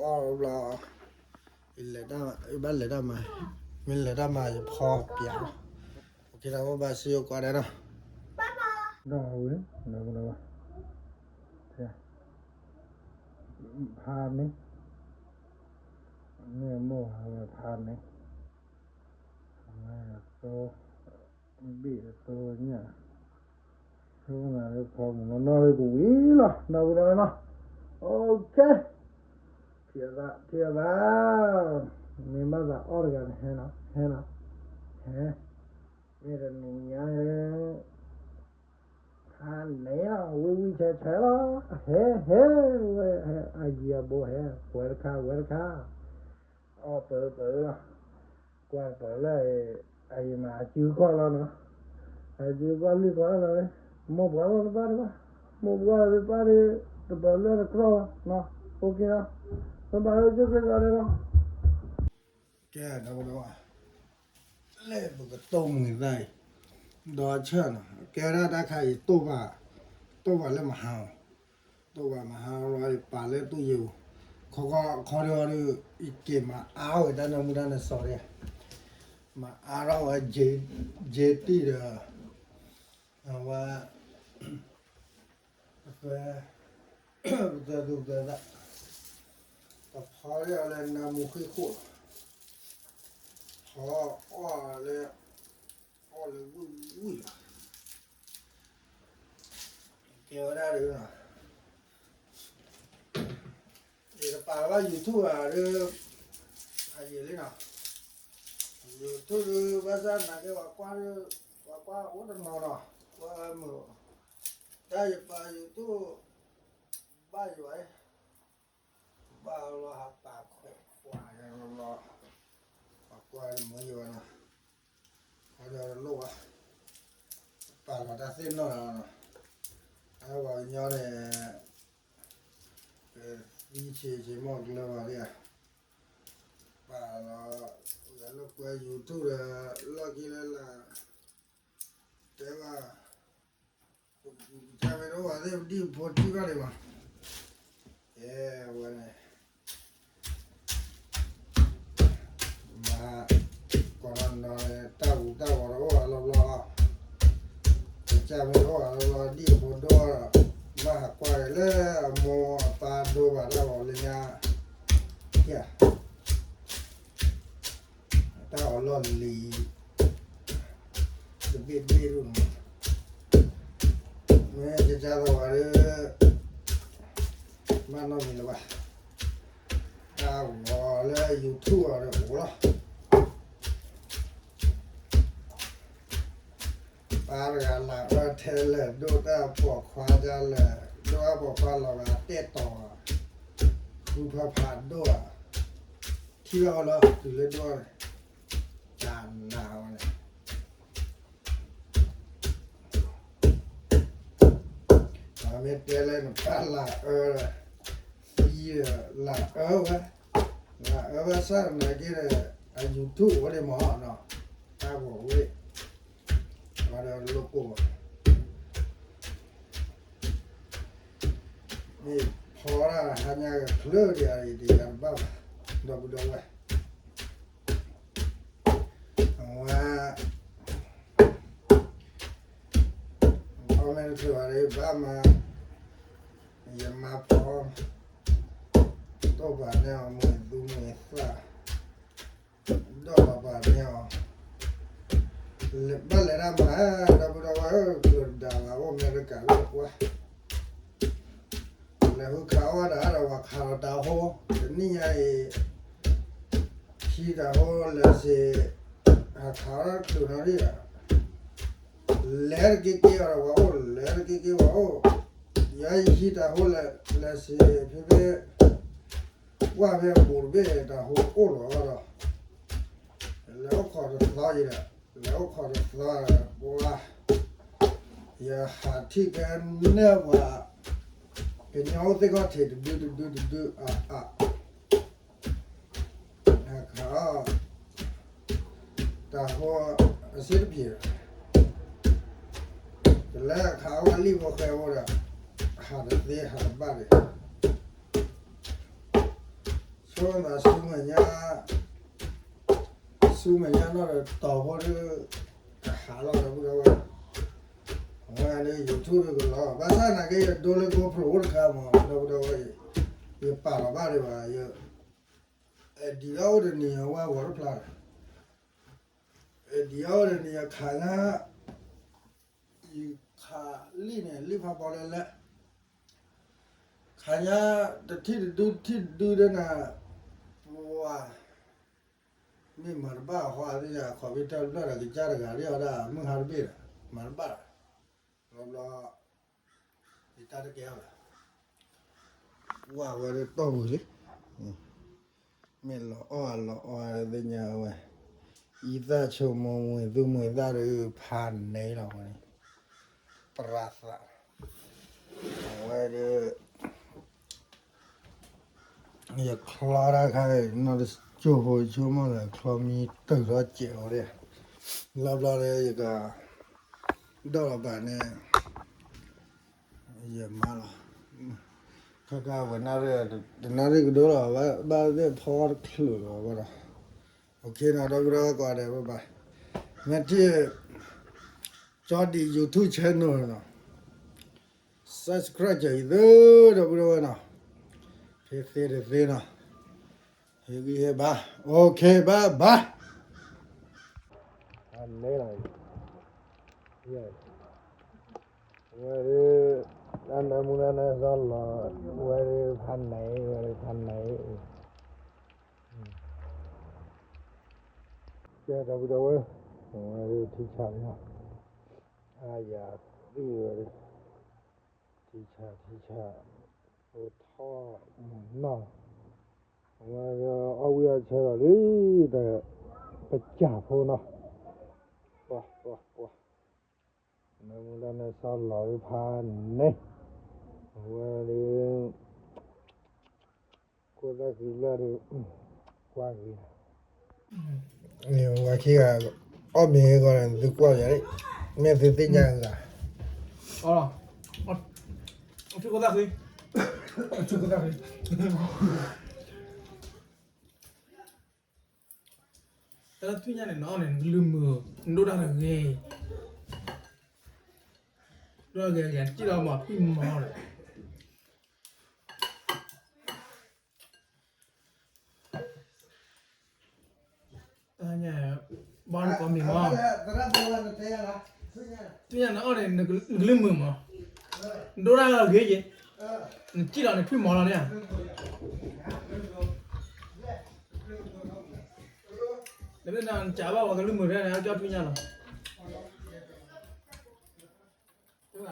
အီၣ်ဘျီ, ယဘၣ်လဲၤတၢ်မၤ, မ့ၢ်လဲၤတၢ်မၤယဖီပျးလီၤ, ခဲနီၤဘၣ်စံယိၤကွၢ်ဒဲးနီၤ, ဒီးဝဲ, ဒီပုၢ်ဒီဝဲၢ်, ဖးန့ၣ်, မ့ၢ်မိၢ်ဟးဝဲဖးန့ၣ်, အဝဲသိ, ဘ့ၣ်အသိညၣ်, ဆိကမိၣ်လၢဖီမုၢ်နီၢ်နီၢ်လၢကဝံၤလီၤ ဒီပုၢ်ဒီဝဲၢ်နီၤ, အိၣ်ခ့, ထံၣ်အသး, ထံၣ်အသး, မ့ၢ်ဘၣ်သးအီၣ်တဂၤန့ၣ် ဟဲနီၤ, ဟဲနီၤ, ဟဲ, မ့ၢ်တနံၤညါ, ဖးန့ၣ်လီၤ ဝံၣ်ဝံၣ်ဆဲးဆဲးလီၤ, ဟဲ, ဟဲ, ဝဲ, အယံၤအဘိဟဲ, ဝဲတခါ ဝဲတခါ, အီၣ်ပၢပၢလီၤ, ကွၢ်ပၢလၢ, အယံၤမးအစုကီၢ်လီၤနီၤ, အစုကီၢ်လွံၢ်ကီၢ်လီၤ, မိၢ်ပှၢ်လီၤတပၢ်တပၢ်, မိၢ်ပှၢ်တပၢ်ဒီး, တပၢလၢတကြီၢ်ဘၣ်နီၤ, အိၣ်က့ၤလီၤ, ပဘၣ်လၢကၠိက့ၤကီးဒဲးလီၤ, ကဲဒီပုၢ်ဒီဝဲၢ် လၢပကတိၢ်မုာ်သးအံၤ, ဒီးဆၢနီၤ ကဲဒၣ်တၢ်ခါအံၤ တိၢ်ဘၣ်, တိၢ်ဘၣ်လၢမဟါ, တိၢ်ဘၣ်မဟါလီၤ ပာ်လၢတူၢ်ယိၤ, ခ ခီခီဒုးအီၤဒုး ယက့ၤမၤအါဝဲတၢ်နၢမူတၢ်နၢစီၤဒၣ်, မၤအါထီၣ်ဝဲ က့တံၢ်ဒီး အဝဲ ပသဲ ပသဲသူၣ်ပသဲသး ပဖီဒၣ်အီၤလၢနၢမူဃ့ၢ်ခိၣ်လီၤ, ဖီအီၣ်လၢ အီၣ်လၢဝံၣ်ဝံၣ်လီၤ, ကဲဝဲဒၣ်ဒုး ယတပာ်လီၤဘၣ် YouTube ဘၣ်ဒီး အယံာ်လံနီၤ, YouTube ဒုး ဘၣ်ဆၣ်သနာ်က့ ပှၤကွၢ်ဒုး ပှၤကွၢ်အိၣ်တနီၤနီၤ, ကွၢ်မုာ်, တၢ်ယပာ် YouTube ဘၣ်ယွၤ, ဘၣ်လီၤဟးပာ်ခွဲးခွါလီၤ, ပှၤကွၢ်မုာ်ယွၤနီၤ, အဒီးတလိၣ်ဘၣ်, ပာ်လီၤတၢ်သ့ၣ်နီၣ်လီၤ, အဝဲပှၤကညီန့ၣ် သံဆံးဆံးမီၢ်ကျၢၤဘၣ်ဒၣ်, ပာ်လီၤ လၢကွဲ YouTube ဒီး လီၢ်ခံလၢလာ် တဲဘၣ် ကစၢ်မ့ၢ်တအိၣ်ဘၣ်သ့ၣ် ပဒံၣ်ဖိထံၣ်ဘၣ်ဒံးဘၣ်, ကဲဝဲန့ၣ် မၤ ကိးနီၤနီၤ တၢ်ဂူာ်တၢ်ဂီၤတအိၣ်ဘၣ်လီၤဘျီ, ကစၢ်မ့ၢ်တအိၣ်ဘၣ်လီၤဘျီ ဒံၣ်အဖိဒိၣ်ဒီး ဘၣ်ဟးကွၢ်က့ၤလၢအမိၢ်အပၢ်ဒိၣ်ဘၣ်တၢ်ဂီၤလၢညါ, တၢ်အီၣ်လီၢ်လံၤ တဘ့ၣ်တဘ့ၣ်ဒိၣ်န့ၣ်, မ့ၢ်ကစၢ်သဝၤဒီး ဘၣ်နီတမံၤလၢၤဘၣ်, တၢ်ဂီၤလၢ YouTube အီၤဒီးအိၣ်လီၤ, ပၢ်တဂၤလၢအၢထဲလဲၣ် ဒိၣ်တၢ်ပိာ်ခွါတၢ်လဲၣ် ဒိၣ်တၢ်ပိာ်ခွါလီၤဂာ်တဲတီၤ, ဃုဖးဖးဒိၣ်ဧါ, ထံၣ်ဘၣ်အီၤလီၤ တုၤလၢဒိၣ်န့ၣ်, တၢ်နာ်ဝဲန့ၣ် မ့ၢ်တဲလၢနပၢ်လၢအၢ, သံဒီးလၢအၢဝဲ, လၢအၢဘၣ်ဆၣ်သနာ်က့ဒီး အ YouTube အိၣ်ဒံးမးနီၤ, တၢ်ဂီၤဝဲ, အဒီးလိၣ်ကိၢ်ဘၣ်, မ့ၢ်ဖီဒၣ်ဟါညါကချၢဒံးအံၤ တယၤတဘၣ်ဘၣ်, ဒီပုၢ်ဒီဝဲၢ် အဝဲ ဖီမ့ၢ်တချုးဘၣ်ဒီး ဘၣ်မၤ, ယမၤဖီ, တိၢ်ပာ်န့ၢ်အီၤ မုာ်သူမုာ်သၣ်, ဒီးပာ်န့ၢ်အီၤ, ဘၣ်လဲၤတၢ်မၤဧၢ ဒီပုၢ်ဒီဝဲၢ်ဧၢ ကျိၤဒၣ်လၢအိၣ်အမဲရကၤလၢပှၢ် လဲၤဃုခးအီၣ်ဝဲဒၣ်ဒီးပှၤခးလီၤတၢ်ဟိ, တနံၣ်ညါအံၤ ဟံးတၢ်ဟိလဲၤစ့ၢ်, ဟးခးအီၣ်တၢ်ကျိၤနီၣ်ဒံး, လဲၤတက့ၢ်က့ၢ်အီၤဒီးပှၤအိၣ် လဲၤတက့ၢ်က့ၢ်ပှၤအိၣ်, ယဟံးတၢ်ဟိလဲၤစ့ၢ် ဖဲဖဲ ကွၢ်ဖဲအပူၤတဘ့ၣ် တၢ်ဟိအိၣ်လီၤဒီး လဲၤအိၣ်ခိးတသီယံၤဒီး လဲၤအိၣ်ခိးတသီဒီး ပှၤ ယဟးထံၣ်ကဲနဲၣ်ပှၤ ကညီအိၣ်သ့ၣ်ခီၣ်ထံးတဒုတဒုတဒု အါအါ ခး တၢ်ဟိအစ့တပျ့ၤ တလဲၤခးဝဲလံၣ်ဖိဃဲဖိဒီး ဟးတသ့ဟးတဘၣ်ဒီး ဆိမးဆူမဲာ်ညါ ဆူမဲာ်ညါနီၢ်ဒီးတီၤဖိဒီး ကဟးလီၤဒီပုၢ်ဒီဝဲၢ် အဝဲလၢ YouTube ဒုးကလီၤ ဘၣ်ဆၣ်သနာ်က့ ယဒိလၢ GoPro အိၣ်တခါမး ဒီပုၢ်ဒီဝဲၢ် ယပာ်လီၤဘၣ်ဒံးဘၣ် ယ edit ထီၣ်အိၣ်တနံၤအဝဲဂီၤတဖျါဒီး edit ထီၣ်အိၣ်တနံၤအခါညါ ယခးလံာ်န့ၣ် လံာ်ဖးဘီလဲၣ်လဲၣ် ခါညါ တထံၣ်တဒု တထံၣ်တဒုဒီးနၤ ပှၤ မ့ၢ်မၤတဘၣ်ဟီသ့ၣ်ညါ computer တဖျၢၣ်ဒီးကစၢ်တဂၤဒ်အီၤဒၣ် မုၢ်ဟါတဘ့ၣ်ဒီး မၤတဘၣ်ဒီး ဘျီဘျီ ယတၢ်တကဲအီၤလီၤ ဝဲဝဲဒၣ်တီၢ်ဝံၤလံ မ့ၢ်လီၤအီၣ်လီၤအီသ့ၣ်ညါဝဲ အံသၣ်ဆိကမိၣ်မွဲၤသူၣ်မွဲၤသၣ်ဒီး ဖးန့ၢ်လီၤဝဲန့ၣ် ပရၤသး အဝဲဒီး ယချီတၢ်ခါအံၤ နီၢ်တစိၢ်ဖိဆိကမိၣ်လၢ ချီမံတုၤထီၣ်စဲးအီၤဒီး ဘျီဘျီဒီး ယက ဒီးလီၤဘၣ်န့ၣ် ယမါလီၤ ခါခါဝဲနၣ်ရံၣ် တနၣ်ရံၣ်ကဒိၣ်လီၤ ဘၣ်သ့ၣ်ဖီတချုးလီၤဝဲဒီး OK နီၤ ဒီပုၢ်ဒီဝဲၢ်ကိးဂၤဒဲး ဘၣ်ဘၣ် မ့ၢ်ထံၣ် ကၠီဒံး YouTube channel နီၤ subscribe ကၠီအံၤသ့ ဒီပုၢ်ဒီဝဲၢ်နီၤ ဖဲသ့တသ့နီၤ ဟ့ၣ်ဂံၢ်ဟ့ၣ်ဘါ OK ဘၣ်ဘၣ် အမဲလီၤ ဝဲဒၣ် တၢ်နၢမူတၢ်နၢစီလီၤ ဝဲဒၣ်ဖးနံၤ ဝဲဒၣ်ဖးနံၤ ကဲ ဒီပုၢ်ဒီဝဲၢ် ဝဲဒၣ်ထံဆးလီၤ အါယၤသံဝဲဒၣ် ထံဆး ထံဆး အိၣ်ထီၣ်မုၢ်နီၢ် ဝဲဒၣ်အီၣ်ဝံၣ်အီၣ်ဆၢလီၤလံ တၢ်ပစၢ်ဖိနီၤ ပှၤ ပှၤ ပှၤ နၢမူတၢ်နၢစီလီၤဖးနံၤ အဝဲဒၣ် ခိၣ်သၣ်ဃံလၢဒၣ် ကွၢ်ဂ့ၤ ဝဲခံဂၤ အီၣ်မ့ၤဂီၤန့ၣ် သုကွၢ်ယၤ မ့ၢ်သုသ့ၣ်ညါဂၤ အီၣ် အီၣ် အီၣ်ထံခိၣ်သၣ်ဃံ အီၣ်ထံခိၣ်သၣ်ဃံ တၢ်လၢထွံၣ်ညၣ်န့ၣ် နအီၣ်န့ၣ် နကလုၢ်မုာ် နဒိၣ်တၢ်တဂ့ၤ ဒိၣ်တၢ်ဂ့ၤဂ့ၤ နစံၣ်လီၤမၤထွံၣ်မီၤဒီး တၢ်ညါ ဘၣ်နကိးမံၤမီၤ ထွံၣ်ညၣ်နအီၣ်န့ၣ် နကလုၢ်မုာ်မီၤ နဒိၣ်တၢ်ဂ့ၤဂ့ၤ နစံၣ်လီၤန့ၣ်ထွံၣ်မီၤလီၤန့ၣ် နမ့ၢ်နကးဘၣ်ပှၤကလုၢ်မုာ်ထဲန့ၣ် ကၠီထွံၣ်ညၣ်လီၤ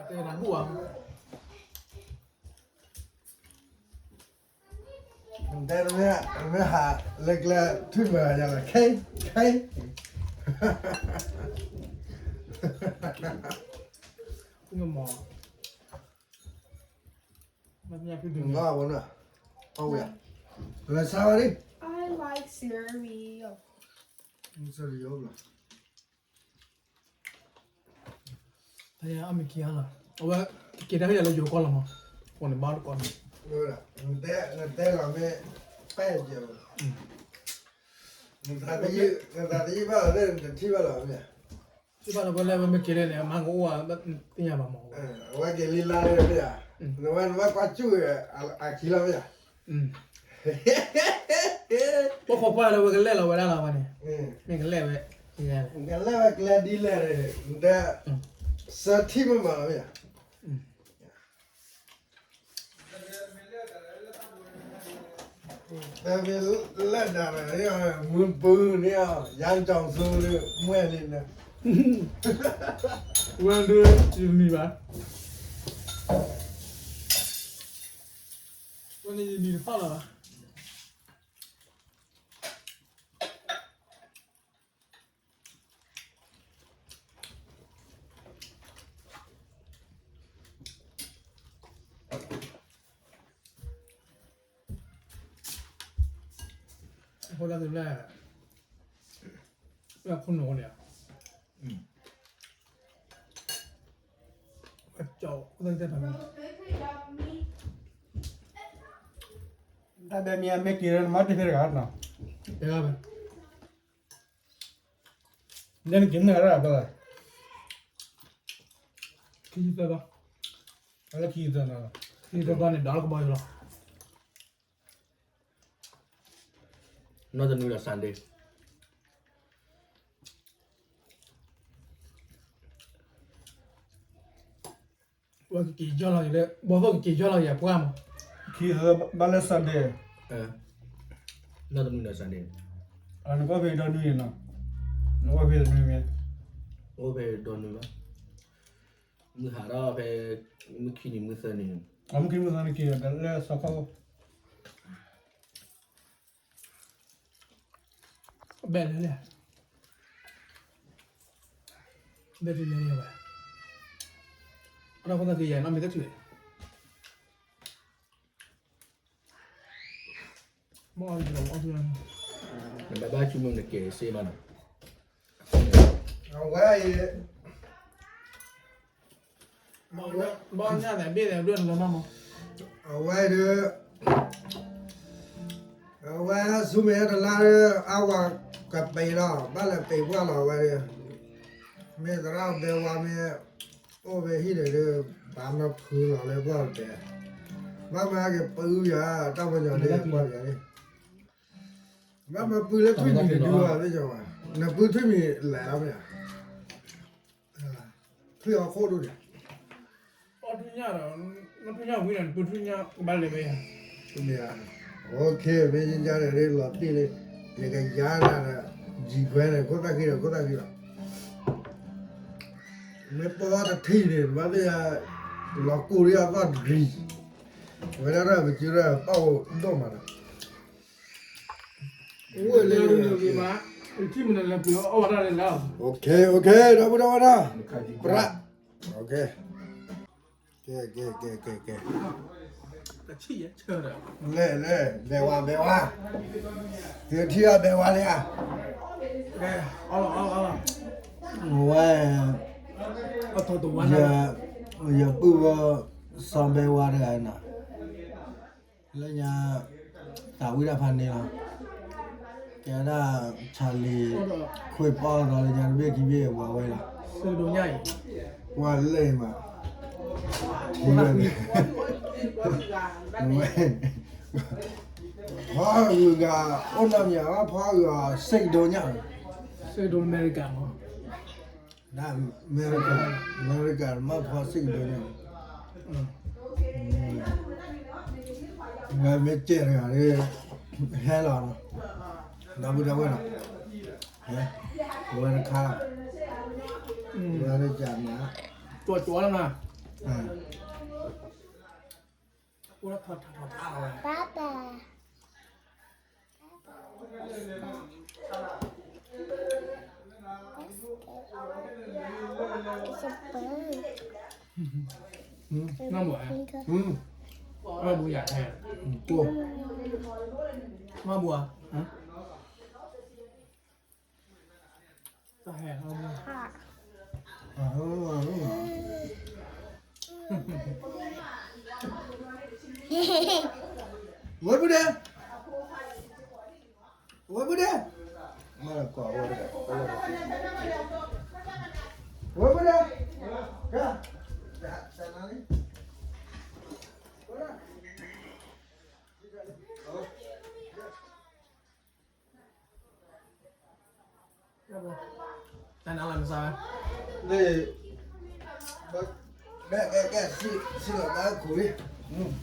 တဲနၤဘူၣ်ဘၣ် တဲနမ့ၢ်ဟးလၢကျဲထွံၣ်မုာ်ယၤလီၤ ခဲ ခဲ မ့ၢ်မီၤ မ့ၢ်ညါဖုဒုး ငါဝဲနၤ အဝဲ လၢဆါဝဲဒၣ် I like cereal. ဆါဝဲဒၣ် ဖဲအမ့ၢ်က့ၤဟါလီၤ အဝဲ က့ၤတၢ်ဟ့ၣ်ယၤလၢယိၤကီၢ်လီၤမး အဃိန့ၣ်ဘၣ်တကိးန့ၣ် နတဲလီၤမ့ၢ် ပဲာ်ကဲၤလီၤ နသးသယုၢ်ဘၣ်လီၤ နတထံၣ်ဘၣ်လီၤမ့ၢ် ထံၣ်ဘၣ်လီၤဝဲလၢမ့ၢ်က့ၤလဲၣ်န့ၣ် အမါကအိၣ်သ့ၣ်ညါဘၣ်မး အဝဲက့ၤလံလါလၢမ့ၢ်ဧါ နဝဲနဘၣ်ကွၢ်စူၣ်အခံလီၤမ့ၢ်ဧါ ပခိးကွၢ်လၢဝဲကလဲၣ်လီၤဝဲဒၣ်လီၤဝဲန့ၣ် မ့ၢ်ကလဲၣ်ဝဲ ကလဲၣ်ဝဲကျဲဒ်လဲၣ်န့ၣ် နတဲ စၢထံၣ်မ့ၢ်မးလီၤမ့ၢ်ဧါ တမ့ၢ်လၢဒၣ်န့ၣ် မုၢ်ပူၤန့ၣ် ယၤကၠီၤသူလၢမွဲၢ်န့ၣ် ဝဲဒၣ်ယမံၤဘၣ် ဝဲန့ၣ်ယမံၤတဖၣ်လီၤဘၣ် အဃိဒၣ်သုလၢ လၢခိၣ်နူာ်န့ၣ် အကၠီၣ်အိၣ်သၢကတၢၢ်ဖးမံ တၢ်ဘဲမံအမ့ၢ်က့ၤလၢနမၤတ့ၢ်ဖဲတဂၤနီၤ တဲဘၣ် လၢနက့ၤမုၢ်ဂၤတၢ်ဘၣ် ခံသၢဘၣ် လၢခံသၢနီၤ ခံသၢဘၣ်န့ၣ် ဒီးလၢကဘီယူၤလီၤ နီၢ်တနွံဒီး Sunday ပှၤကက့ၤယီၢ်လီၤက့ၤလၢ ဘီသိၣ်ကက့ၤယီၢ်လီၤက့ၤအပှၢ်မး ခံသၢဘၣ်လၢ Sunday နီၢ်တနွံဒီး Sunday နကအိၣ်ဖဲဒီနွံန့ၣ်နီၤ နအိၣ်ဖဲတနွံမ့ၢ် အိၣ်ဖဲဒီနွံဘၣ် မုၢ်ဟးထီၣ်ဖဲ မုၢ်ခံနံၤမုၢ်သၢနံၤ အမုၢ်ခံမုၢ်သၢနံၤက့ၤဒီးလၢစီၤခီၣ် ဘဲၣ်လဲၣ်လဲၣ် ဘဲၣ်လဲၣ်လဲၣ် အတၢ်ဖိသၣ်က့ၤယၤနီၢ်မ့ၢ်တထူၣ် နဘၣ်ဘၣ်ဆိကမိၣ်နကဲစ့မးနီၤ အဝဲအံၤ ဘီညါသးဘ့ၣ်သးဘျၢၣ်နလီၤမးမး အဝဲဒီး အဝဲဆူမဲာ်ညါတလါဒီး အဝၤကပံးလီၤ, ဘၣ်လဲၤပံးပှၢ်လီၤဝဲဒီး, မ့ၢ်သရၣ်ဘဲဝါမ့ၢ်အိၣ်ဖဲဟံၣ်ဒီး ဘၣ်မၤဖုလီၤလၢပှၢ်ပတဲ, ဘၣ်မၤက့ၤပုၢ်ယၤ တၢ်ပညီၤဒ်ပှၢ်ယၤန့ၣ်, ဘၣ်မၤပုၢ်လၢထွံၣ်မံၤတဒုဘၣ်, နပုၢ်ထွံၣ်မံၤလဲၤလီၤမ့ၢ်ဧါ ထွံၣ်အခိၣ်ဒိၣ်န့ၣ်, မ့ၢ်ယါ, မ့ၢ်ယါန့ၣ် လီၤတံၢ်လံ, ယကယါနၤဒီး ယံၤခွဲန့ၣ် ခိၣ်သၣ်ဃံဒီး ခိၣ်သၣ်ဃံလီၤ, မ့ၢ်ပီၢ်တထံၣ်န့ၣ် ဘၣ်သ့ၣ်ညါ လီၤကူၣ်ဒ်အသီၣ်တဂ့ၤ, ဝဲဒၣ်ပစုပၢ်အိၣ်ဒိၣ်မးလီၤ ဝဲလဲၣ်, ဒီပုၢ်ဒီဝဲၢ်တၢ်, ပြၣ်, ကဲ ကဲ ကဲ ကဲ, လဲၣ် လဲၣ် ဘဲဝါ ဘဲဝါ, ယထံၣ်အဘဲဝါလံဧါ, ဝဲ ယပုၢ်ဝဲၢ် စီၤဘဲဝါတဂၤနီၤ လၢညါ သးဝံၣ်တၢ်ဖးန့ၢ်လီၤ, ကဲဒၣ် Charlie ခွ့ၣ်ပီၢ်ဒီးလၢညါတဘ့ၣ်ခံဘ့ၣ်ဝဲဝဲလီၤ, ပှၤလဲၣ်မး, ဖီဂုၤဂၤ အိၣ်နီတမံၤ ဖီဂုၤဂၤ စ့ကဒိညၣ်, စ့ကဒိအမဲရကၤမး အမဲရကၤ, အမဲရကၤမ့ၢ်ဖီစ့ၣ်ကဒိန့ၣ်, ဝဲမ့ၢ်ကဲတဂၤဒီး ဟဲလီၤ, ဒီပုၢ်ဒီဝဲၢ်လီၤ, ဝဲတခါ, ဝဲတကးမး, ကၠီကၠီလီၤနၤ, အိၣ်ထီၣ်ထီထီထီဝဲ, နမ့ၢ်, မ့ၢ်ဘူယၤဟဲ, မ့ၢ်ဘူဧါ, တၢ်ဟဲ, ဝဲပုၢ်ဒဲ, ဝဲပုၢ်ဒဲ, မ့ၢ်ကွၢ်ဝဲ, ဝဲပုၢ်ဒဲ, ကဲ, တၢ်နါလံ, တၢ်နါလီၤနစါ, လၢ, ကဲ, ကဲ, ကဲ, စံၣ်လီၤတၢ်ခူၣ်လ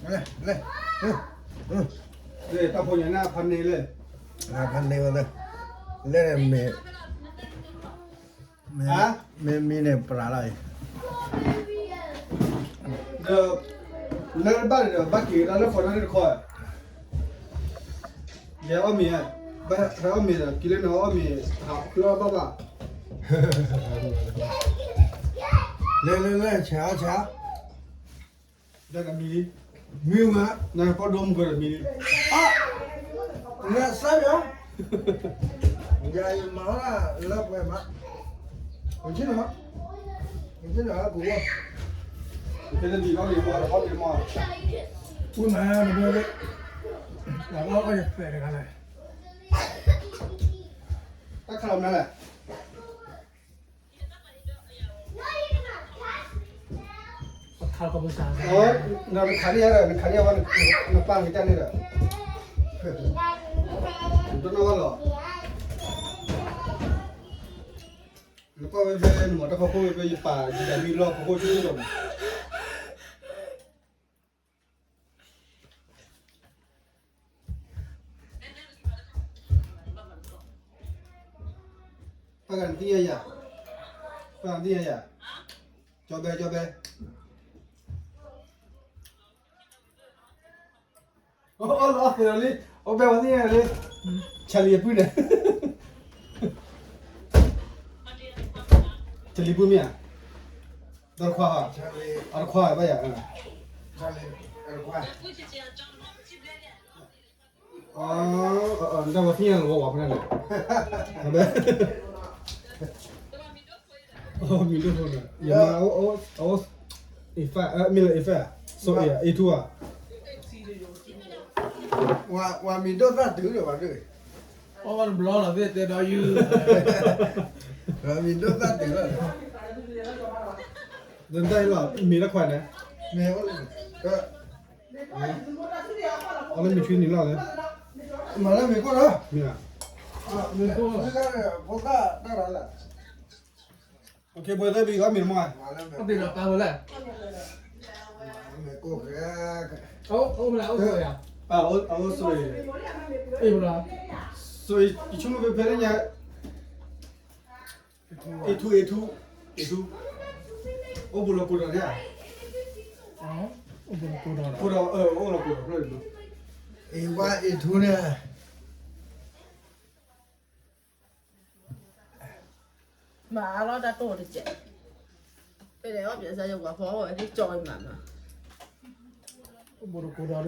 ံ, လဲၤ, လဲၤ, တၢ်ဖိညါန့ၣ်ဖးန့ၢ်လဲၣ်, ဖးန့ၢ်ဝဲ, လဲၣ်မ့ၢ် မ့ၢ်မံန့ၣ်ပြးလီၤအံၤ, ဒီး, လၢဘၣ်န့ၣ်ဒီး ဘၣ်က့ၤကဒါလၢဃီၤတၢ်န့ၣ်တခီ, ယဲအီၣ်မ့ၤ, ဟဲအီၣ်မ့ၤဒီး က့ၤလၢနအီၣ်မ့ၤ, ဟးဖျီဘၣ်ဘၣ်, လဲၤလဲၤလဲၤ ဆါဆါ တၢ်ကမံၤလံ, မံမး, နကပီၢ်ဒိၣ်မုၢ်ကဒီးမံၤလံ, အ, နစၢ်ယွၤ, ယၤယမၤလၢပှဲၤမး, နဆ့ၣ်နီၤ, နဆ့ၣ်နီၤကူၣ်, ဖဲတဘံၣ်အီၣ်မ့ၤမး, အီၣ်မ့ၤမး, ဝံမး, တဘျီဘျီ, တဘျီဘျီယဖျဲးတဂၤလဲၣ်, တၢ်ခးလီၤမနုၤလဲၣ် နခးန့ၢ်ယၤဒီး နခးန့ၢ်ယၤဝဲ နပၢ်ကတၢၢ်န့ၣ်ဒီး တနီၣ်ဘၣ်လီၤ. နကွၢ်ဝဲဖဲ နမၤတၢ်ဖီခိၣ်ဝဲဖဲ ယပာ်ယတၢ်မံလီၢ်ဖီခိၣ်ဆူၣ်ဆူၣ်ဒီး ပှၤဂၤနသ့ၣ်ညါယၤ, ပှၤဂၤနသ့ၣ်ညါယၤ, ကၠီဘဲ ကၠီဘဲ, အီၣ်လီၤအီၣ်သဲးလံ, အီၣ်ဘဲဝဲသ့ၣ်ညါလံ, ဆါလံအပုၢ်န့ၣ်, ဆါလံပုၢ်မ့ၢ်ဧါ, ဒီတခွါ, အတခွါဘၣ်ယၤ, နတၢ်ဝဲသ့ၣ်ညါလီၤဝဲပှၤဖဲန့ၣ်, မံၤဒိၣ်ဖိန့ၣ်, ယမါ, အ, မ့ၢ်လၢ effect ဧါ, စိ effect ဧါ, A two ဧါ, ဝၤမံၤဒိၣ်သၣ်တုၤဒီးဝဲဒၣ်, အီၣ်ဘၣ်တဘျီလီၤသ့ၣ်တဲဒီးယုၢ်, ဝၤမံၤဒိၣ်သၣ်တုၤလီၤ, တၢ်အံၤလီၤ မ့ၤတခွါန့ၣ်, မ့ၢ်အိၣ်လၢ အလၢမ့ၢ်ဆွံနံၤလီၤလဲၣ်, မၤလၢမ့ၢ်ခိၣ်လီၤ, မ့ၢ်, မ့ၢ်ခိၣ်တၢ်တၢ်လီၤလဲၣ်, ပှဲၤသၢဘံၣ်အီၣ်မ့ၤမး, အဘ့ၣ်လီၤပာ်ဝဲလဲၣ်, အိၣ်မနုၤအိၣ်ဆိယၤ, အအိၣ်ဆိ, အ့ၣ်မနုၤ, ဆိယဆိကမိၣ်ဖဲဖဲလၢညါ အ့ၣ်ထူ, အ့ၣ်ထူ, အ့ၣ်ထူ, အိၣ်ဘူးလီၤကိးဒီးန့ၣ်ဧါ, ကိးဒီး, အိၣ်လီၤကိးဒီးဖျၢၣ်, အ့ၣ်ဝါအ့ၣ်ထူန့ၣ်, မၤအါလီၤတၢ်တိၢ်တစဲး, ဖဲလဲၣ်အီၣ်ပၠးစၢ်ယဝၤဖီအီၣ်ဝဲဒ်ကၠီဝဲမးမး, အိၣ်ဘူးလီၤကိးဒီး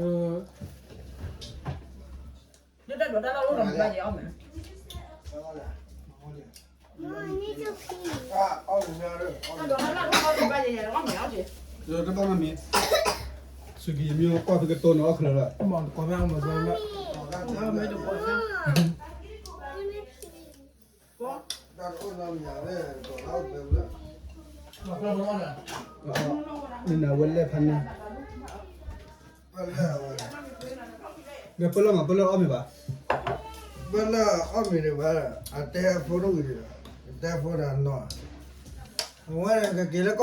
ဒီး ဒ်တၢ်ဒိးတၢ်လၢအိၣ်ဒီးမ့ၢ်ဘၣ်ယဲအီၣ်မး, တဘၣ်မ့ၢ်, စူကံယမ့ၢ်ကွၢ်ဖဲကတိၤန့ၣ်အီၣ်ချၢလီၤ, မ့ၢ်တကိးဖဲအမၤစၢၤလီၤ, မ့ၢ်နဝဲလဲၣ်ဖးန့ၣ်, ဒီးပလၢၢ်မး ပလၢၢ်အီၣ်မ့ၤဘၣ်, ပလၢၢ်အီၣ်မ့ၤဒံးဘၣ်, အတဲအဖိတဝံၤဒံး, အတဲအဖိဒီးနီၤ, အဝဲကက့ၤလၢကီၢ်ချၢ, ဒီ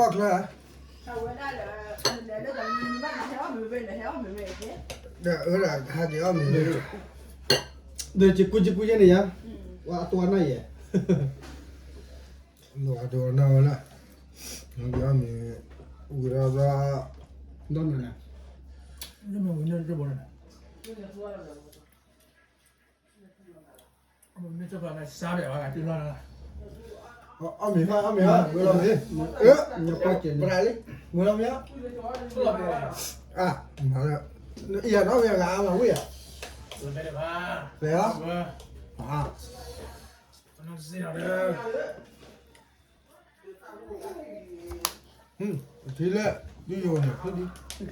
းအၢဒၣ်ဟးက့ၤအီၣ်မ့ၤ, ဒီးကကူကကူယဲန့ၣ်ယါ, ဝဲအတဝါနၢ်ယဲ, အတဝါနၢ်ဝဲလၢ, ဟးက့ၤအီၣ်မ့ၤ, ဝံၤဒီးဘျီ, ဒီးနၤန့ၣ်, မ့ၢ်တဖၣ်လၢစါဒၣ်ဝဲဂၤတုၤလီၤ, အီၣ်မ့ၤဟါ အီၣ်မ့ၤဟါ ဝဲလီၤမ့ၤ, ပရၤလံ, ဝဲလီၤမ့ၤ, အါ, အံၤယၤနီၣ်ဝဲဂၤအါမးဝံၣ်ဧါ, လဲၤလီၤ, ထံ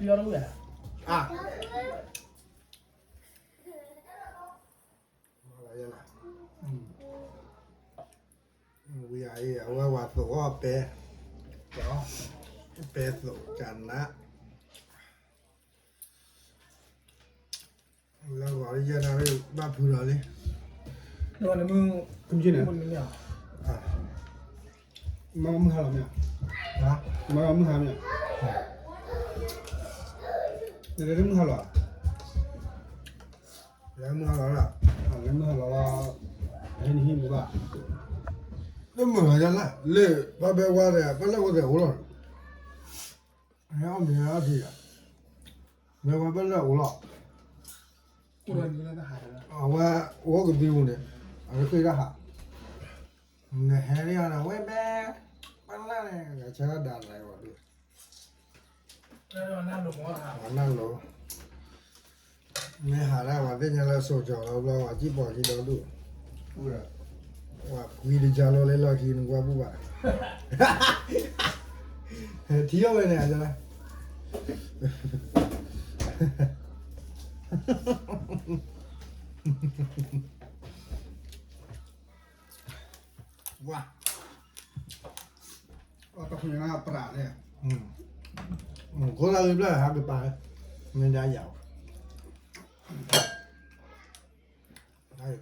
လၢ, ဒုးယိၤန့ၣ်, အါ ဝံၤအံၤ အဝဲဝၤသိးအီၣ်ပဲ, ပဲသိးကနး, လၢဂီၤလၢယဲၢ်နၣ်ရံၣ်ဘၣ်ဖုလီၤလံ, မ့ၢ်မုၢ်ဟါလီၤမ့ၢ်, မ့ၢ်မုၢ်ဟါမ့ၢ်, နမုၢ်ဟါလီၤ, လၢမုၢ်ဟါလီၤ, လၢမုၢ်ဟါလီၤ, ဟဲနဟံၣ်မူဘၣ်, လၢမုၢ်ဟါလီၤ, လၢဘၣ်ဘဲဝါဒီး ပလၢၢ်အိၣ်သဲးအိၣ်လီၤ, ဟဲအီၣ်မ့ၤအီထံဧါ, ဘဲဝါပလၢၢ်အိၣ်လီၤ, အဝဲအိၣ်ကသံပူၤန့ၣ်, အဝဲဃ့တၢ်ဟး, နဟဲလံအီၤဒီး ဝဲဘဲ, ပလၢၢ်န့ၣ် ဂဲၤဆၢထၢၣ်ဒၣ်လဲာ်ဝဲဒၣ် နၢ်လိၤ, မ့ၢ်ဟးဒၣ်ဝဲသ့ၣ်ညါလၢစိၤကီၤလီၤဘျီ ဝဲကံၣ်ပီၤကံၣ်ဒီဒူၣ်, ဝဲကွံတကၢလီၤလၢလီၢ်ခံနကွၢ်ပူၤဘၣ်, ထံအီၣ်ဝဲန့ၣ်, ဝါ, အတၢ်ဖုန့ၣ်ပရၤန့ၣ်, ခိၣ်သၣ်ဂ့ၤဘျၢၣ်ဟးကပၤ, မ့ၢ်ဒၣ်ယၤ,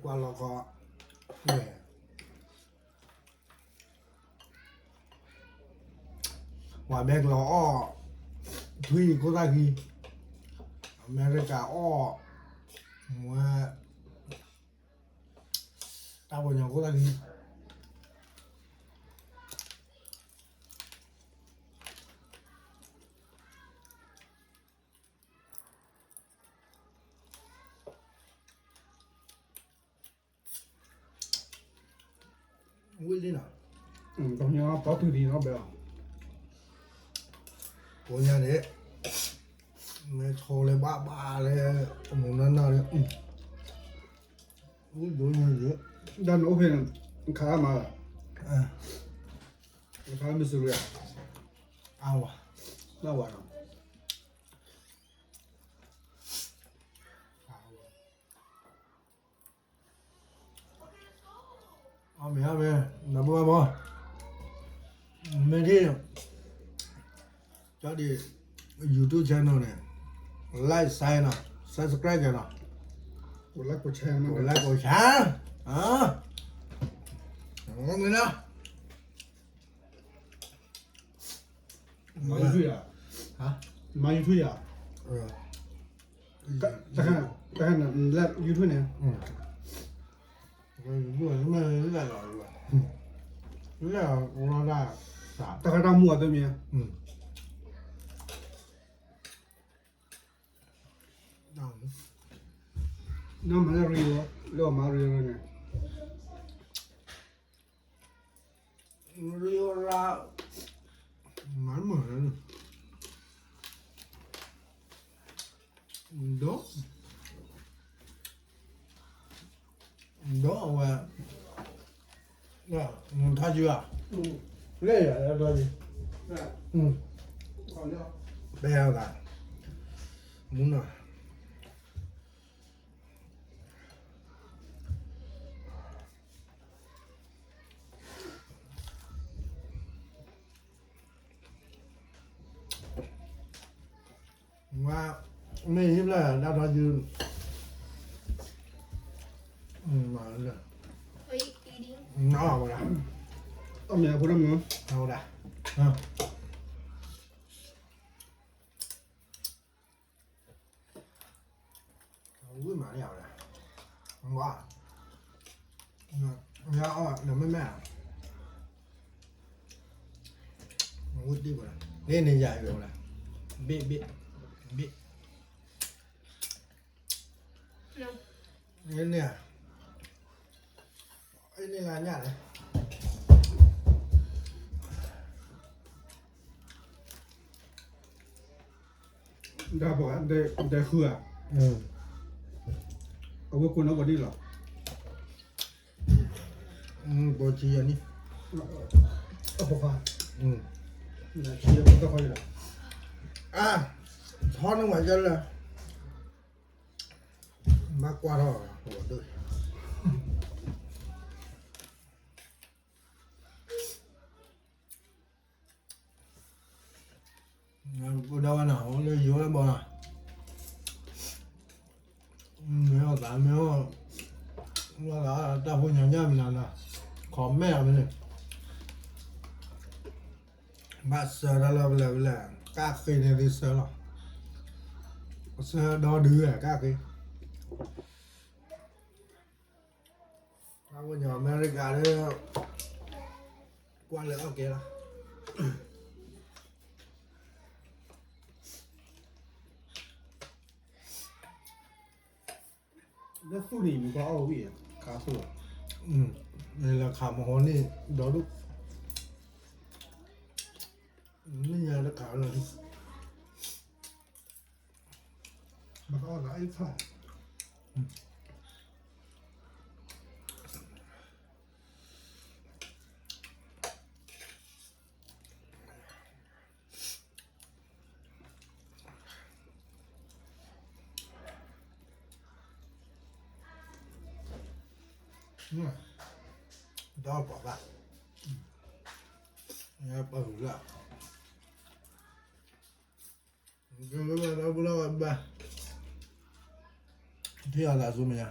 ကွၢ်လီၤခီ, ဝဲ, ဝဲဘဲကလီၤအီၣ်, ထွံၣ်ခိၣ်သၣ်ဂ့ၤ, အမဲရကၤအီၣ်, ဝဲ, တၢ်ပညိၣ်ခိၣ်သၣ်ဂ့ၤ ဝံၣ်လံနီၤ, ပှၤထုးဒံးနီၤဘဲ, ကိးညါန့ၣ်, မ့ၢ်ထိးလၢဘၣ်ဘၣ်လၢ, အမူၤနီၢ်နီၢ်လၢ, ဝံၣ်ဒိၣ်ညါ, ဒ်နအိၣ်ဖဲန့ၣ်, နခးမၤလၢ, နခးမ့ၢ်စူၤရံ, အဝၤ, ဘၣ်ဝၤနီၤ. မ့ၢ်ဟါမ့ၢ် ဒီပုၢ်ဝဲၢ်ဖိ မ့ၢ်ထံၣ် ကၠီဒံး YouTube channel န့ၣ် like share နီၤ subscribe ကနီၤ ကိးlikeကိးshare မ့ၢ်နီၤ မၤ YouTube ယၤ မၤ YouTube ယၤ တခါ တခါ YouTube န့ၣ် တၢ်ခါတၢ်မူအသးမံၤ နီၢ်မၤလၢရံၤဝဲ လၢအမၤရံၤဝဲန့ၣ် ရံၤဝဲရၤ မၤမုာ်လၢ ဒီး ဒီးအဝဲ ထါယုၤဧါ လဲၣ်ယၤ ထါယုၤ ပဲအသး မူနီၤ ဝါ မ့ၢ်ဟံၣ်ဖျၢၣ်ဒၣ်ထီယုၢ် မၤလၢ နအီၣ်ဝဲဒၣ် အီၣ်မ့ၢ်အဖိဒၣ်မုၢ် အီၣ်ဝဲဒၣ် ဝံၣ်မးန့ၣ်ဝဲဒၣ် ဝါ ညါအီၣ်ဒီးမ့ၢ်မ့ၢ် ဝံၣ်တံၢ်ဝဲဒၣ် လၢန့ၣ်ယၤဝဲဒၣ် ဘ့ၣ်ဘ့ၣ် ဘ့ၣ် လၢန့ၣ် အန့ၣ်လၢညါလဲၣ် ဒၣ်ပှၤ ဒဲဃုဧါ အဝဲကိးနီၢ်ပှၤဒ်လီၤ ပှၤဆံယၤန့ၣ် အဖိခွါ ဆံယၤဖိခွါလီၤ အါ ထီန့ၢ်ဝဲယဲလၢ ဘၣ်ကွၢ်ထီၣ် ဒိၣ် ပဒီဝဲနီၤ အိၣ်လၢယိၤလၢဘီနီၤ မ့ၢ်အီၣ်သးမ့ၢ်အီၣ် ဝဲသးတၢ်ဖိညါညါမနုၤနီၤ comment အီၤမ့ၢ်န့ၣ် ဘၣ်ဆၢတၢ်လၢပလဲၤပလဲၤ ကၣ်ဃ့န့ၣ်သ့ဆၢလီၤ ဆၢဒီဒုကၣ်ဃ့ အဝဲညီအမဲရကၤလၢ ကွၢ်လၢအီၣ်ကဲလီၤ လၢသူၣ်န့ၣ် မ့ၢ်ဘၣ်အီၣ်ဝံၣ် ခါသူၣ်လီၤ လဲၤခးမဟီန့ၣ် ဒီဒူၣ် မ့ၢ်ညါတခါလီၤ ဘၣ်အီၣ်လၢအ့ၣ်ဖး ဒီးပှၤဘၣ် ပှၤလၢ ဒီပုၢ်ဒီဝဲၢ်ဘၣ် ထံၣ်အသးဆူမဲာ်ညါ